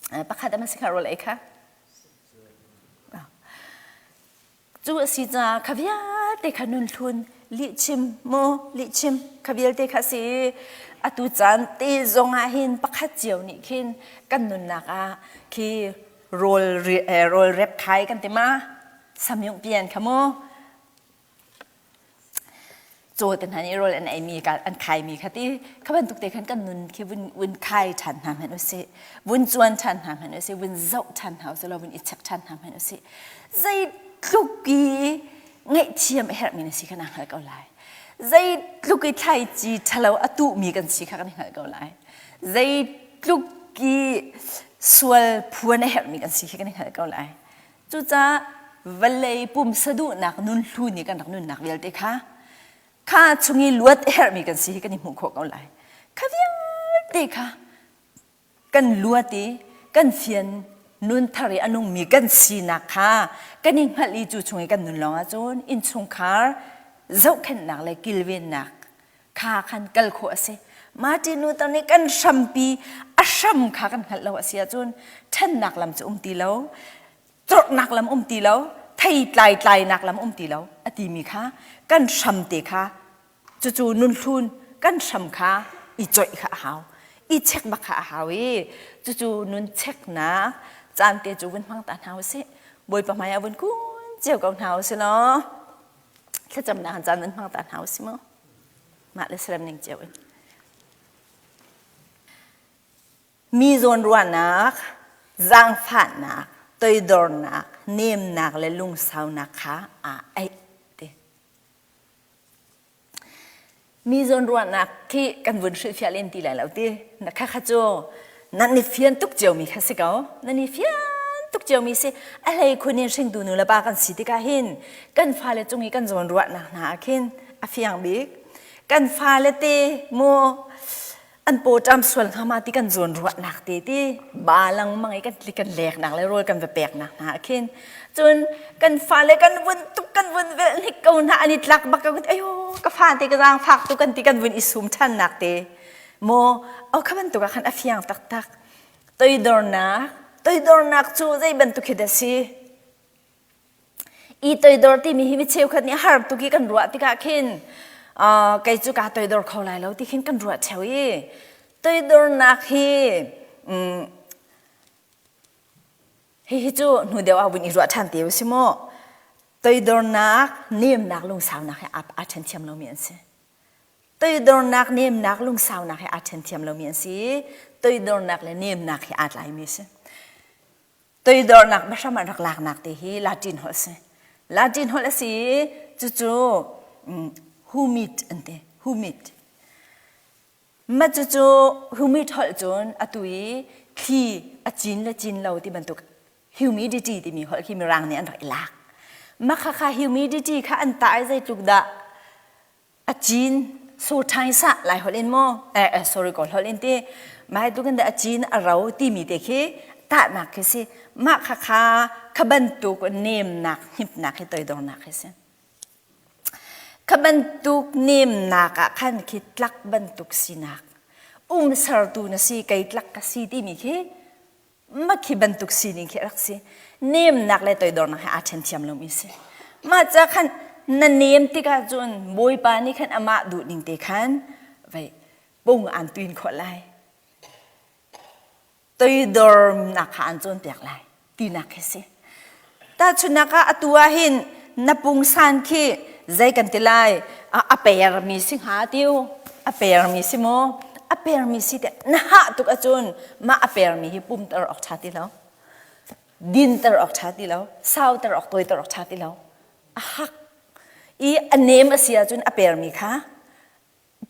Pakhat a si kha rawl ei kha. Cu a si caah kha vialte. vialte kha nun thlun lihchim mu lihchim kha vialte kha si atu caan te zong ah hin pakhat cio nih khin kan nunnak ah khi rawl rawl rep khai kan ti ma samyung pian kha mu Caw te hna nih rawl an eimi an khaimi kha ti kha bantuk te khan kan nun khi vun vun khai ṭhan hna hmanh usih vun cuan ṭhan hna hmanh usih vun zoh ṭhan hna usih law vun i check ṭhan hna hmanh usih zeitluk i ngaihthiam a herhmi na si kha naa hngal ko lai zeitluk i thlaici ṭhalo a tuhmi kan si kha kan i hngal ko lai zeitluk i sual phuan a herhmi kan si khi kan i hngal ko lai Cucaah vawlei pumsa duhnak nun hlu nih kan rak nunnak vialte kha kha chung i luat a herhmi kan si hi kan i hmuh khawh ko lai. Kha vialte kha kan luat i kan fian nun thar i a nungmi kan sinak kha kan i hngalh i cu chung i kan nun lawng ahcun innchungkhar zohkhenhnak le kilvennak kha khan kal khawh a si. Martin Luther nih kan hrampi a hram kha kan hngalh lo a si ahcun ṭhennak lam cu um ti lo, corhnak lam um ti lo, thei tlai tlainak lam um ti lo a timi kha kan hram te kha cucu nunhlun kan hram kha i coih kha a hau i check bak kha a hau i cucu nun cheknak caan te cu vun hmang ta hna usih Bawipa hmai ah vun kun cio ko hna usih law thlacamnak caan nan hmang ta hna usih mu mah le saram ning cio in mi zawn ruahnak zaangfahnak toidornak nemnak le lungsaunak kha aa aih ti Mi zawnruahnak khi kan vun hrilhfiah len ti lai lo ti. Na kha kha cu nan i fian tuk ciomi kha si ko. Nan i fian tuk ciomi si. A hlei khun in hringtu nu le pa kan si tikah hin kan fale cung i kan zawnruahnak hna ah khin a fiang bik. Kan fale te mu an pawṭam sual hnga ma ti kan zawn ruahnak te ti ba lengmang i kan tli kan leknak le rawl kan va peknak hna ah khin cun kan fale kan vun tuk kan vun velh hnik ko hna an i tlak bak ko ayo ka fa te ka zaang fak tu kan ti kan vun i sum ṭhannak te maw o kha bantuk ah khan a fiang taktak toidornak toidornak cu zei bantuk khi dah si I toidor timi hi mi cheukhat nih har tuk i kan ruah tikah khin kei cu kaa toidor kho lai lo ti khin kan ruah theo i toidornak hi hihi cu hnu deuh ah vun i ruah ṭhan te u si mu toidornak nemnak lungsaunak he aa ṭhen thiam lomi an si toidornak nemnak lungsaunak he aa ṭhen thiam lomi an si toidornak le nemnak he aa tlaimi a si Toidornak biahram an rak laknak te hi Latin holh a si. Latin holh a si i cucu humid an ti. Humid. Mah cucu humid holh cun atu i thli a cin le cin lo ti bantuk humidity timi holh khi Mirang nih an rak i lak. Mah khakha humidity kha an tah i zeitluk dah a cin so ṭhai sa lai holh in maw eh, eh sorry kawl holh in ti mai tu kan a cin a ro timi te khi tahnak khi si mah kha kha kha bantuk nemnak hnipnak hi toidornak khi si kha bantuk nemnak ah khan khi tlak bantuk sinak um sertu na si kei tlak ka si timi khi Makhi bantuk sining khi a rak si. Nemnak le toidornak he aa ṭhen thiam lomi si. Mah ca khan na nem tikah cun Bawipa nih khan amah duh ning te khan vei pung aan tuin khawh lai. Toidornak kha aan cawnpiak lai tinak khi si. Tahchunhnak ah atu ah hin na pungsan khi zei kan ti lai a permi si hnga tiu a permi si maw a permi si te na hah tuk ahcun mah a permi hi pumter awk ṭha ti lo dinter awk ṭha ti lo sauter awk tawiter awk ṭha ti lo a hak i a nem a si ahcun a permi kha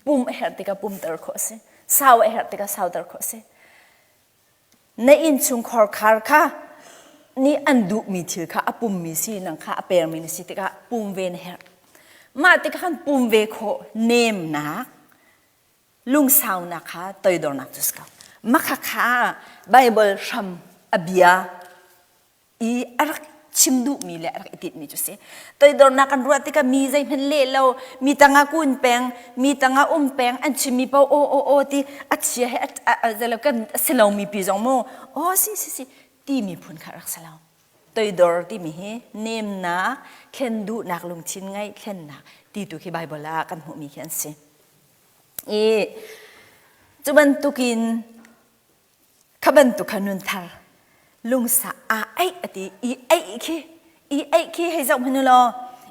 pum a herh tikah pumter khawh a si sau a herh tikah sauter khawh a si Na innchungkhar khar kha nih an duhmi thil kha a pummi si nang kha a permi na si tikah pum ve na herh. Mah tikah khan pum ve khawh nemnak, lungsaunak kha toidornak cu si ko. Mah kha Bible hram a bia i a rak chim duhmi le a rak i tinhmi cu si. Toidornak kan ruah tikah mi zeihmanh leh lo, mi tangah kun peng, mi tangah um peng, an chimmi paoh aw aw aw ti a chia he a zelo kan a si lomi pi zong mu aw si si si ti miphun kha rak si lo. Toidor timi hi nemnak, thlen duhnak lungthin ngeih thlennak ti tu khi Bible ah kan hmuhmi khi an si. I cu bantukin kha bantuk kha nun thar lungsa aa aih a ti i aih khi i aih khi hei zoh hmanh u law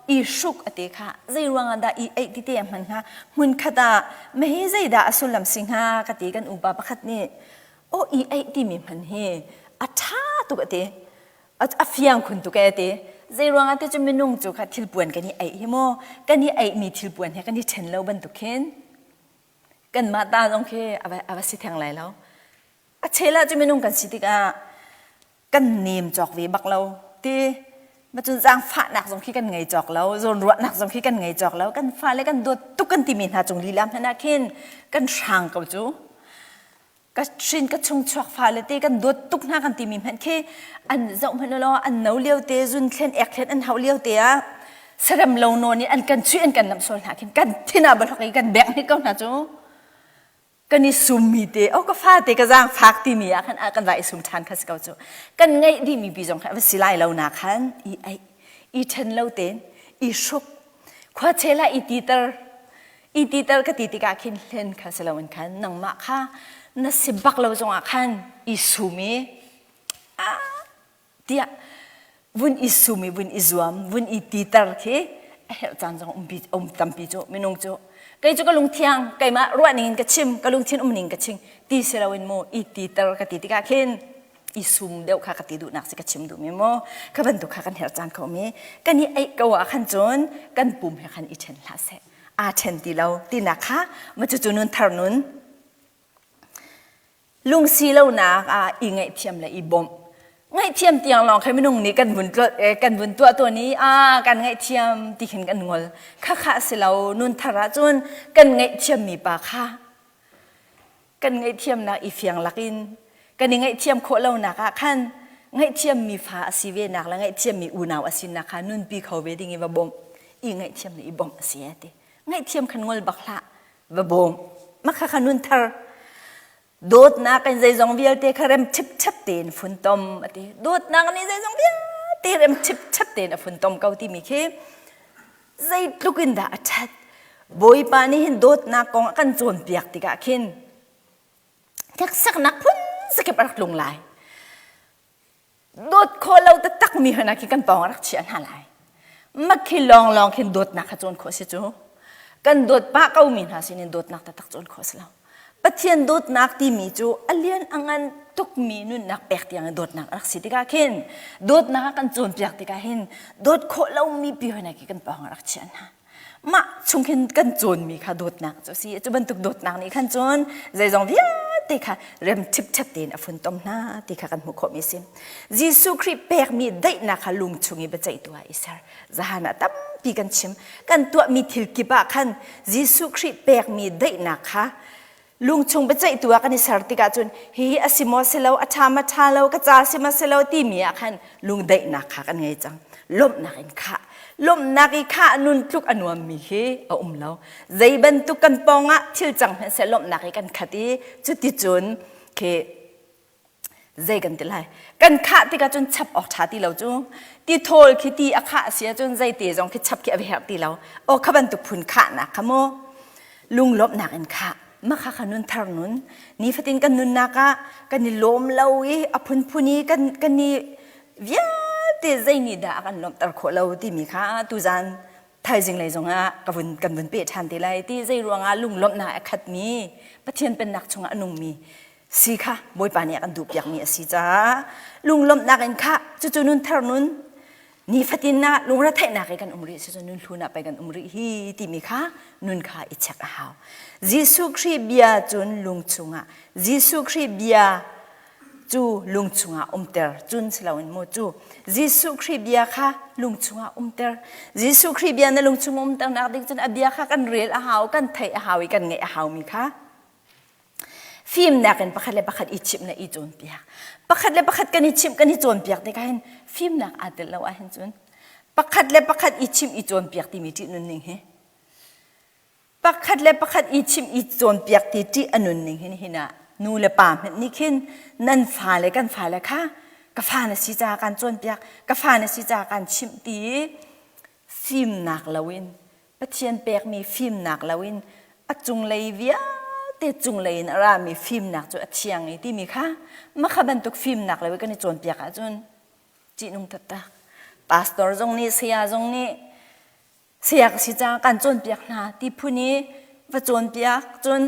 i hruk a ti kha zei ruang ah dah i aih ti te a hman hnga hmun khat ah mahi zeidah a sullam si hnga ka ti kan upa pakhat nih aw i aih timi hman hi a ṭha tuk a ti a fiang khun tuk e ti zei ruang ah ti cu minung cu kha thilpuan kan i aih hi maw kan i aihmi thilpuan he kan i ṭhen lo bantuk khin kanmah ta zong khi a va si theng lai lo. A chel ah cu minung kan si tikah kan nem cawk ve bak lo ti macun zaangfahnak zong khi kan ngei cawk lo zawnruahnak zong khi kan ngei cawk lo kan fale kan dawt tuk kan timi hna cung lila hmanh ah khin kan hrang ko cu ka hrin ka chung chuak fale te kan dawt tuk hna kan timi hmanh khi an zoh hmanh law an no lio te zun thlen ek thlen an hauh lio te ah sarem lo nawn i an kan chuih an kan lamh sual hna khin kan thin ah balhok i kan bek hnik ko hna cu kan i summi te oh ka fa te ka zaang fak timi ah khan kan va i sum ṭhan kha si ko cu kan ngeih dihmi pi zong kha va si lai lo na khan i ei i ṭhen lo tein i hruk khua chel ah i titer i titer ka ti tikah khin hlen kha si loin khan nangmah kha na si bak lo zongah khan i sum i tiah vun i sum i vun i zuam vun i titer khi a herh caan zong umpi um tampi cu minung cu kei cu ka lungthiang keimah ruah ning in ka chim ka lungthin um ning ka chim ti si loin mu i titer ka ti tikah khin i sum deuh kha ka ti duhnak si ka chim duhmi mu kha bantuk kha kan herh caan kho mi kan i eih ko ah khan cun kan pum he khan i ṭhen hlah seh aa ṭhen ti lo tinak kha ma cucu nun thar nun lungsi lonak ah i ngaihthiam le i bawmh ngaihthiam tiang lawng kha minung nih kan vun kan vun tuah tawn i a kan ngaihthiam ti khin kan ngol kha kha si lo nun thar ah cun kan ngaihthiam mi pa kha kan ngaihthiamnak i fiang lakin kan i ngaihthiam khawh lonak ah khan ngaihthiam mi fa a si ve nak le ngaihthiam mi unau a sinak kha nunpi kho ve ding i va bawmh i ngaihthiam le i bawmh a si ti ngaihthiam khan ngol bak hlah va bawm makha kha nun thar dawtnak in zeizong vialte kha rem ṭhipṭhep tein funtom a ti dawtnak nih zeizong vialte rem ṭhipṭhep tein a funtom ko timi khi zeitluk in dah a ṭhat Bawipa nih hin dawtnak kong a kan cawnpiak tikah khin hneksaknak phun zakip a rak tlung lai dawt khawh lo taktak mi hna khi kan pawng rak chiah hna lai makhi lawng lawng khin dawtnak kha cawn khawh si cu kan dawt pah ko mi hna sinin dawtnak taktak cawn khawh si lo Pathian dawtnak timi cu a lian a ngan tukmi nunnak pek tiang in dawtnak a rak si tikah khin dawtnak a kan cawnpiak tikah hin dawt khawh lomi pi hna khi kan pawng rak chiah hna mah chung khin kan cawnmi kha dawtnak cu a si cu bantuk dawtnak nih khan cun zeizong vialte kha rem ṭhipṭhep tein a funtom hna ti kha kan hmuh khawhmi a si Jesuh Khrih pekmi daihnak kha lung chung i biaceihtu ah i ser zahan ah tampi kan chim kan tuahmi thil kip ah khan Jesuh Khrih pekmi daihnak kha lungchung biaceihtu ah kan i ser tikah cun hihi a si maw si lo a ṭha ma ṭha lo ka ca si ma si lo timi ah khan lungdaihnak kha kan ngei cang lawmhnak in khah lawmhnak i khah nun tluk a nuammi hi a um lo zei bantuk kan pawng ah thil cang hmanh lawmhnak i kan khat i cuticun khi zei kan ti lai kan khah tikah cun chap awk ṭha ti lo cu ti thawl khi ti a khah si ahcun zeite zong khi chap khi a va herh ti lo aw kha bantuk phun khahnak kha mu lunglawmhnak in khah makha kha nun thar nun nifatin kan nunnak ah kan i lawm lo i a phunphun i kan kan i vialte zei nih dah a kan lawmhter khawh lo timi kha tuzan thaizing lei zongah ka vun kan vun peh ṭhan te lai ti zei ruangah lunglawmhnak a khatmi Pathian pennak chungah a nungmi si kha Bawipa nih a kan duhpiakmi a si caah lunglawmhnak in khah cucu nun thar nun nifatin ah lungretheihnak i kan um rih si nun hlun ah pei kan um rih hi timi kha nun kha i check a hau Jesuh Khrih bia cun lung chungah Jesuh Khrih bia cu lung chungah umter cun si loin mu cu Jesuh Khrih bia kha lung chungah umter Jesuh Khrih bia na lung chung umternak ding cun a bia kha kan rel a hau kan theih a hau i kan ngeih a haumi kha Fimnak in pakhat le pakhat i chimh le i cawnpiak. Pakhat le pakhat kan i chimh kan i cawnpiak tikah hin fimnak aa tel lo ahhin cun pakhat le pakhat i chimh i cawnpiak timi ṭih nunning hi pakhat le pakhat i chimh i cawnpiak ti ṭih a nunning hin hin ah nu le pa hmanh nih khin nan fale kan fale kha. Ka fa na si caah kan cawnpiak, ka fa na si caah kan chimh ti i fimnak loin Pathian pekmi fimnak loin a cunglei vialte cunglei in a rami fimnak cu a thiang i timi kha makha bantuk fimnak lo i kan i cawnpiak ahcun ṭihnung taktak. Pastor zong nih saya zong nih saya ka si caah kan cawnpiak hna ti phun i va cawnpiak cun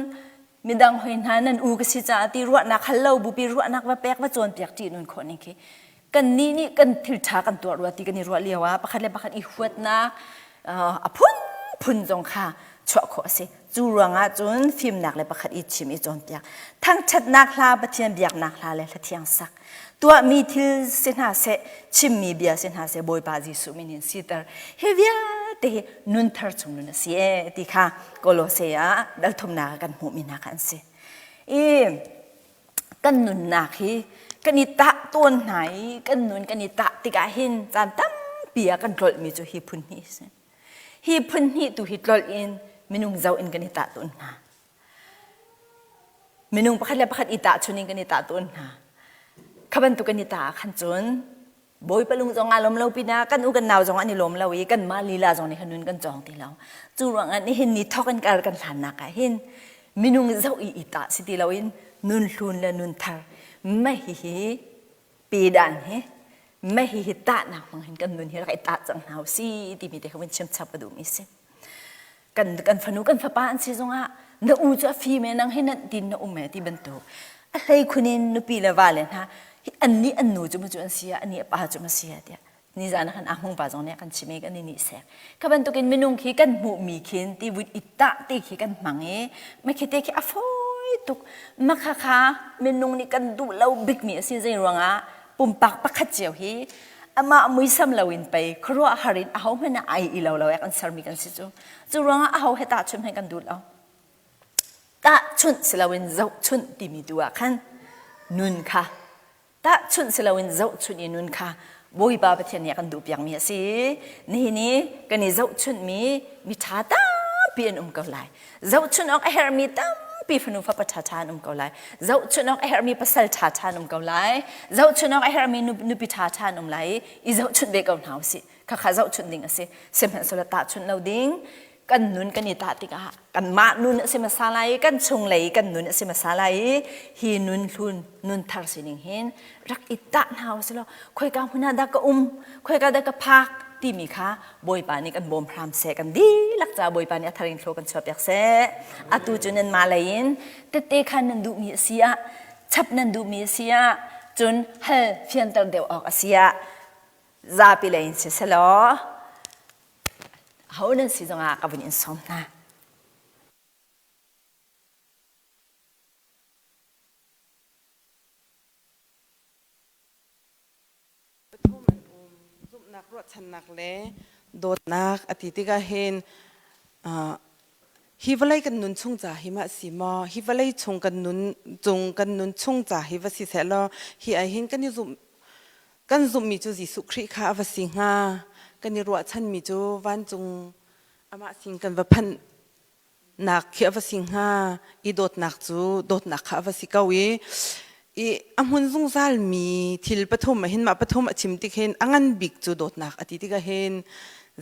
midang hoi hna nan u ka si caah ti ruahnak hal lo bupi ruahnak va pek va cawnpiak ṭihnun khawh ning khi kannih nih kan thil ṭha kan tuah rua ti kan i ruah lio ah pakhat le pakhat i huatnak a phunphun zong kha chuah khawh a si. Cu ruangah cun fimnak le pakhat i chim i cawnpiak. Thangṭhatnak hla, Pathian biaknak hla le hlathiang sak. Tuahmi thil si hna seh, chimmi bia si hna seh, Bawipa Jesuh min in siter. Hi vialte hi nun thar chung nun a si ee ti kha Kolose ah dal thumnak ah kan hmuhmi hna kha an si. I kan nunnak hi kan i tah tawn hna i kan nun kan i tah tikah hin caan tampi ah kan tlolhmi cu hi phun hnih a si. Hi phun hnih tu hi tlolh in minung zoh in kan i tah tawn hna. Minung pakhat le pakhat i tahchun in kan i tah tawn hna. Kha bantuk kan i tah ah khan cun Bawipa lung zong aa lawm lo pinah kan u kan nau zong an i lawm lo i kanmah lila zong nih khan nun kan cawng ti lo. Cu ruangah nihin ni thawk in kar kan hlannak ah hin minung zoh i i tah si ti loin nun hlun le nun thar mah hihi pedan hi mah hihi tahnak hmang hin kan nun hi rak i tah cang hna usih timi te kha vun chim chap ka duhmi si. Kan kan fanu kan fapa an si zongah na u cu a fim e nang hi nan tin na um e ti bantuk a hlei khun in nupi le va le hna an nih an nu cu ma cu an si ah ani a pa cu ma si ah tiah nizan ah khan a hmung pa zong nih kan chim i kan i nih sek kha bantukin minung khi kan hmuhmi khin ti vut i tah ti khi kan hmang i ma khi te khi a fawi tuk ma kha kha minung nih kan duh lo bikmi a si zei ruangah pumpak pakhat cio hi amah muisam loin pei khuaruahhar in aho hmanh ah ai i lo lo ek an sermi kan si cu cu ruangah aho he tahchunh hmanh kan duh lo tahchunh si loin zohchunh timi tu ah khan nun kha tahchunh si loin zohchunh i nun kha Bawipa Pathian nih a kan duhpiakmi a si nihin i kan i zohchunhmi mi ṭha tampi an um ko lai Zohchunh awk a herhmi tampi fanu fapa ṭhaṭha an um ko lai. Zohchunh awk a herhmi pasal ṭhaṭha an um ko lai. Zohchunh awk a herhmi nupi ṭhaṭha an um lai i zohchunh ve ko hna usih. Khakha zohchunh ding a si. Sihmanhsehlaw tahchunh lo ding kan nun kan i tah tikah kanmah nun a si hmasa lai i kan chunglei kan nun a si hmasa lai i hi nun hlun nun thar sining hin rak i tah hna usih law khoika hmun ah dah ka um khoika dah ka phak timi kha Bawipa nih kan bawm hram seh kan dihlak ca Bawipa nih a thar in thlaw kan chuahpiak seh atu cu nan mah lei in tette khan nan duhmi a si ah chap nan duhmi a si ah cun hal fianter deuh awk a si ah zapi lei in si selaw ho nan si zongah ka vun in sawm hna. Pathum an um. Zumhnak, ruahchannak le dawtnak a ti tikah hin hi vawlei kan nun chung ca hi ma si maw? Hi vawlei chung kan nun cung kan nun chung ca hi va si seh law hi ai hin kan i zumh kan zumhmi cu Jesuh Khrih kha a va si hnga. Kan i ruahchanmi cu vancung amah sin kan va phanh nak khi a va si hnga i dawtnak cu dawtnak kha a va si ko i i a hmun zungzal mi thil pathum ah hin mah pathum a chim tik hin a ngan bik cu dawtnak a ti tikah hin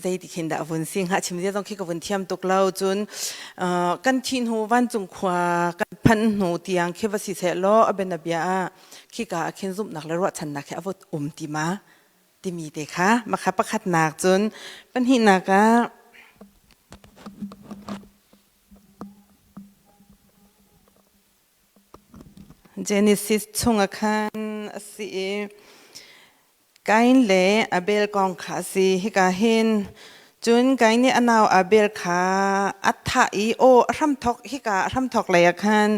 zei ti khin dah a vun si hnga chim zia zong khi ka vun thiam tuk lo cun kan thi hnu vancung khua kan phanh hnu tiang khi va si seh law a bianabia ah khika ah khin zumhnak le ruahchannak khi a vut um ti ma timi te kha makha pakhatnak cun pahnihnak ah Genesis chungah khan a si i Kain le Abel kong kha a si. Hika hin cun Kain nih a nau Abel kha a thah i aw a hramthawk hika a hramthawk lei ah khan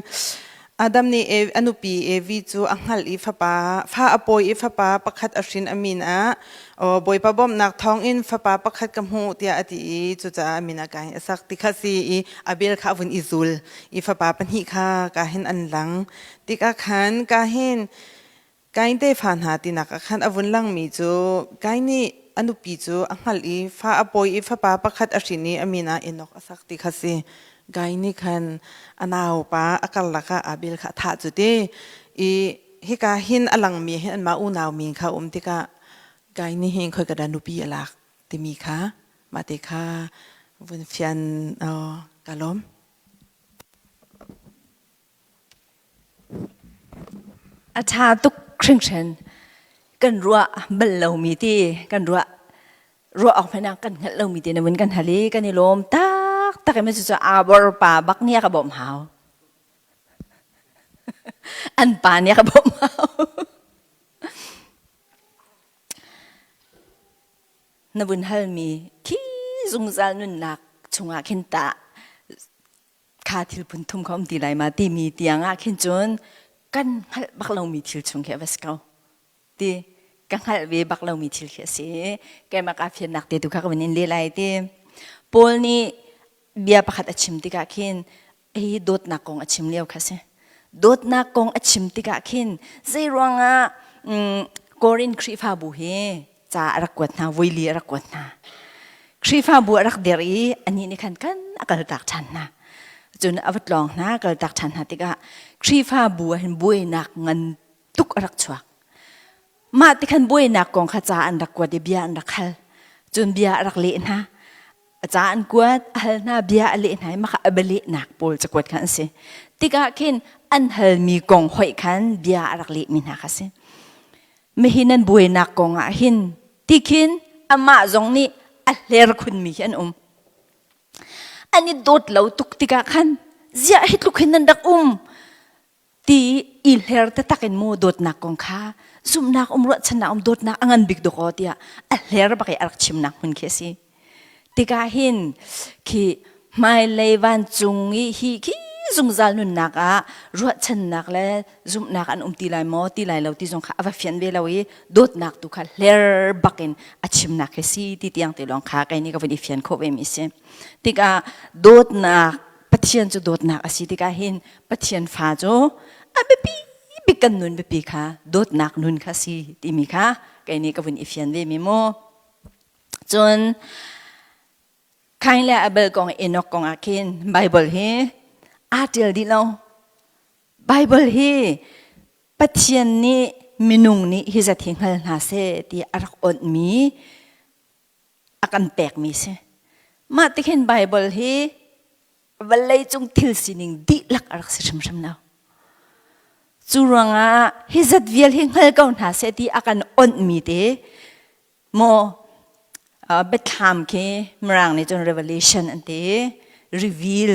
Adam nih a nupi Evi cu a hngalh i fapa fa a pawi i fapa pakhat a hrin a min ah Bawipa bawmhnak thawngin fapa pakhat ka hmuh tiah a ti i cucaah a min ah Kain a sak ti kha si i Abel kha a vun i zul i fapa pahnih kha kahin an lang tikah khan kahin Kain tefa hna tinak ah khan a vun langmi cu Kain nih a nupi cu a hngalh i fa a pawi i fapa pakhat a hrin i a min ah Enok a sak ti kha si. Kain nih khan a naupa a karlak ah Abel kha a thah cu ti i hika hin a langmi hin anmah unau min kha um tikah Kai nih hin khoi ka dah nupi a lak timi kha mah te kha vun fian ka lawm. A ṭha tuk hringhran. Kan ruah bal lomi ti kan ruah ruah awk hmanh ah kan hngalh lomi ti na vun kan hal i kan i lawm taktak i cucu abor pa bak nih a ka bawmh hau. An pa nih a ka bawmh hau. Na vun halmi khi zungzal nunnak chungah khin tah kha thil phun thum kha um ti lai ma timi tiang ah khin cun kan hngalh bak lomi thil chung khi a va si ko ti ka hngalh ve bak lomi thil khi a si. Keimah kaa fiannak te tu kha ka vun in leh lai ti. Paul nih bia pakhat a chim tikah khin hi dawtnak kong a chim lio kha si. Dawtnak kong a chim tikah khin zei ruangah Korin Khrihfabu hi ca a rak kuat hna, voili a rak kuat hna. Khrihfabu a rak der i anih nih khan kan a kaltak ṭhan hna. Cun a va tlawng hna, kaltak ṭhan hna tikah Khrihfabu ah hin buainak ngan tuk a rak chuak. Mah ti khan buainak kong kha ca an rak kuat i bia an rak hal. Cun bia a rak leh hna. A ca an kuat, a hal hna, bia a leh hna i mah kha a bialehnak pawl cakuat kha an si. Tikah khin an halmi kong hoih khan bia a rak lehmi hna kha si. Mihi nan buainak kong ah hin ti khin amah zong nih a hler khunmi hi an um. An i dawt lo tuk tikah khan ziah hi tluk hin nan rak um ti i hler taktak in mu dawtnak kong kha zumhnak um ruahchannak um dawtnak a ngan bik dawk aw tiah a hler bak i a rak chimnak hmun khi a si. Tikah hin khi hmailei vancung i hi khi zungzal nunnak ah ruahchannak le zumhnak an um ti lai maw ti lai lo ti zong kha a va fian ve lo i dawtnak tu kha hler bak in a chimnak khi si ti tiang te lawng kha kei nih ka vun i fian khawh ve mi si. Tikah dawtnak Pathian cu dawtnak a si tikah hin Pathian fa cu a biapi bik kan nun biapi kha dawtnak nun kha si timi kha kei nih ka vun i fian ve mi mu. Cun Kain le Abel kong Enoch kong ah khin Bible hi aa ṭial dih lo. Bible hi Pathian nih minung nih hi zat hi hngal hna seh ti a rak onhmi a kan pekmi si. Mah ti khin Bible hi vawlei cung thil sining dihlak a rak si hrimhrim lo. Cu ruangah hi zat vial hi hngal ko hna seh ti a kan onhmi te maw biathlam khi Mirang nih cun revelation an ti reveal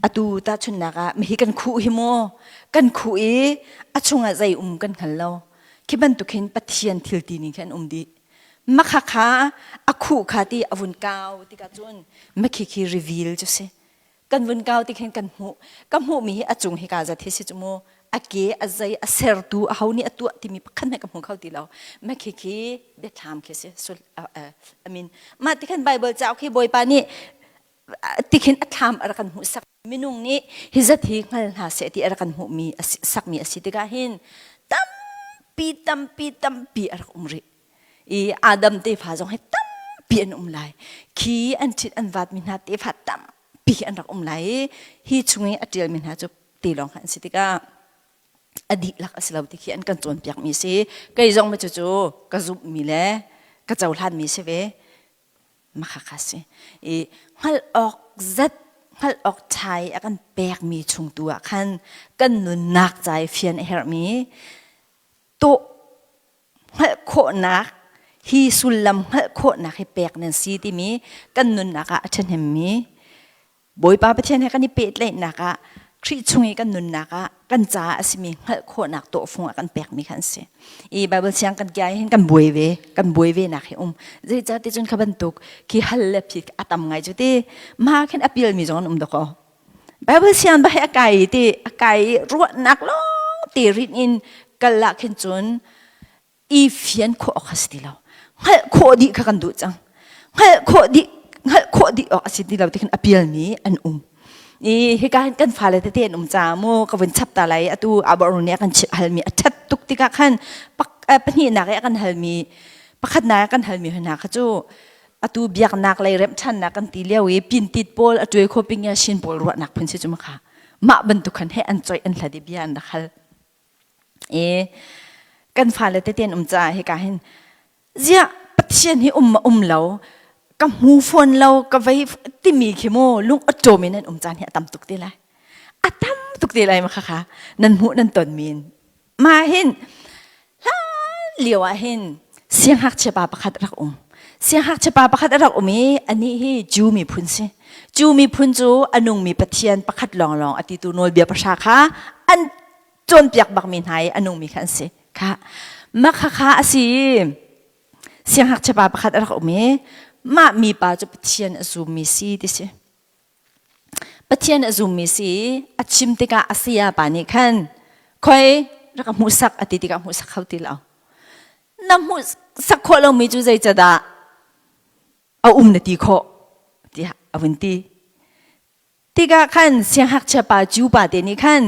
Atu tahchunhnak ah mihi kan khuh hi maw kan khuh i a chungah zei um kan hngal lo. Khi bantuk hin Pathian thil ti ning khi an um dih. Makha kha a khuh kha ti a vun kau tikah cun makhi khi reveal cu si. Kan vun kau ti khin kan hmuh. Ka hmuhmi hi a cung hi ka zat hi si cu mu. A ke a zei a sertu a ho nih a tuah timi pakhat hmanh ka hmu kho ti lo. Makhi khi biathlam khi si. I mean mah ti khan Bible cauk hi Bawipa nih tikhin a thlam a rak kan hmuhsak. Minung nih hi zat hi hngal hna seh ti a rak kan hmuhmi sakmi a si tikah hin tampi tampi tampi a rak um rih. I Adam tefa zong hi tampi an um lai. Khi an ṭhit an vatmi hna tefa tampi an rak um lai i hi chung i a ṭialmi hna cu te lawng kha an si tikah a dihlak a si lo ti khi an kan cawnpiakmi a si. Kei zong ma cucu ka zumhmi le ka cohlanmi si ve. Makhakha si. I hngalh awk zat, hngalh awk ṭha i a kan pekmi chung tu ah khan kan nunnak ca i fian a herhmi tawh hngalh khawhnak hi sullam hngalh khawhnak hi pek nan si timi kan nunnak ah a ṭhahnemmi Bawipa Pathian he kan i pehtlaihnak ah Khrih chung i kan nunnak ah kan caah a simi hngalh khawhnak tawhfung a kan pekmi kha an si. I Bible siang kan kia hin kan buai ve, kan buai ve nak hi um. Zeicah ti cun kha bantuk khi hal le phit a tam ngai cu ti. Ma khin a pialmi zong an um dakaw. Bible siang ba he a kai ti a kai i ruahnak lawng te rin in kal ah khin cun i fian khawh awk a si ti lo hngalh khawh dih kha kan duh cang hngalh khawh dih hngalh khawh dih awk a si ti lo ti khin a pialmi an um i hika hin kan fale tete an um ca mu ka vun chap ta lai atu abornu nih a kan halmi a ṭhat tuk tikah khan pahnihnak i a kan halmi pakhatnak i a kan halmi hna kha cu atu biaknak lei remh ṭhannak kan ti lio i pintit pawl a tuai kho ping ya shin pawl ruahnak phun si cu ma kha mah bantuk khan he an coih an hlat i bia an rak hal. I kan fale tete an um caah hika hin ziah Pathian hi um ma um lo ka hmu fawn lo ka vei timi khi mu lung awṭawm in an um caan hi a tam tuk te lai. A tam tuk te lai ma khakha nan hmuh nan ton min. Mah hin hlan lio ah hin siangngakchia pa pakhat a rak um. Siangngakchia pa pakhat a rak um i anih hi Jew miphun si. Jew miphun cu a nungmi Pathian pakhat lawnglawng a titu nawlbia pahra kha an cawnpiak bakmi hna i a nungmi kha an si. Kha mah khakha a si i siangngakchia pa pakhat a rak um i mah mipa cu Pathian a zummi si ti si. Pathian a zummi si i a chim tikah a saya pa nih khan khoi rak ka hmuhsak a ti tikah hmuhsak kho ti lo. Na hmuhsak khawh lomi cu zeicadah a um na ti khawh tiah a vun ti. Tikah khan siangngakchia pa Jew pa te nih khan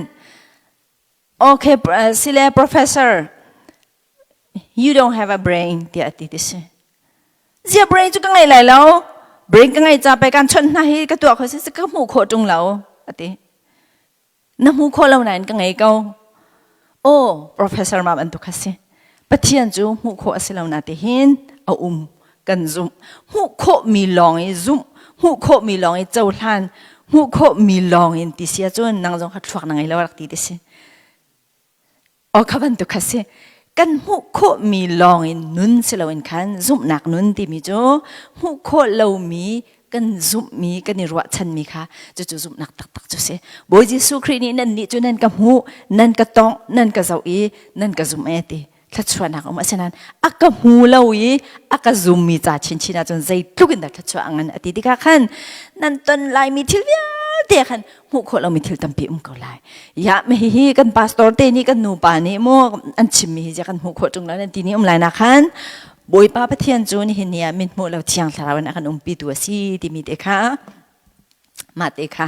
okay sile professor you don't have a brain tiah a ti ti si. Zia brain cu ka ngei lai lo. Brain ka ngei ca pe kan chawnh hna hi ka tuah kho si ka hmuh khawh ṭung lo a ti. Na hmu khawh lo nain ka ngei ko. Oh, professor ma bantuk kha si. Pathian cu hmuh khawh a si lo na ti hin a um kan zumh. Hmuh khawh mi lawng i zumh, hmuh khawh mi lawng i cohlan, hmuh khawh mi lawng in ti si ahcun nang zong kha thluak na ngei lo rak ti ti si. Aw kha bantuk kha si. Kan hmuh khawhmi lawng in nun si loin khan zumhnak nun timi cu hmuh khawh lomi kan zumhmi kan i ruahchanmi kha cucu zumhnak taktak cu si. Bawi Jesuh Khrih nih nan nih cu nan ka hmuh, nan ka tongh, nan ka zoh i nan ka zumh e ti thluachuahnak um asinain a ka hmu lo i a ka zummi ca chinchin ahcun zeitluk in dah thluachuah a ngan a ti tikah khan nan ton laimi thil vialte khan hmuh khawh lomi thil tampi um ko lai. Ya me hihi kan pastor te nih kan nupa nih mu an chimmi hi kan hmuh khawh ṭung lo nan ti ni um lai na khan Bawipa Pathian cu nihin ni ah min hmuh lo thiang thlarau in a kan umpi tu a si timi te kha mah te kha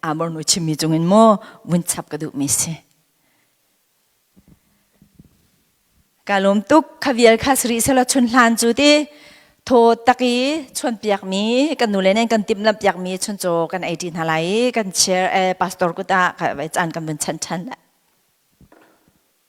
Amor nu chimmi cungin mu vun chap ka duhmi si. Ka lawm tuk. Kha vial kha sari selaw chun hlan cu ti thaw tak i chawnpiakmi kan nu le nan kan timhlamh piakmi chuncaw kan ei ṭi hna lai i kan chair eh, pastor kut ah caan kan vun chan ṭhan lai.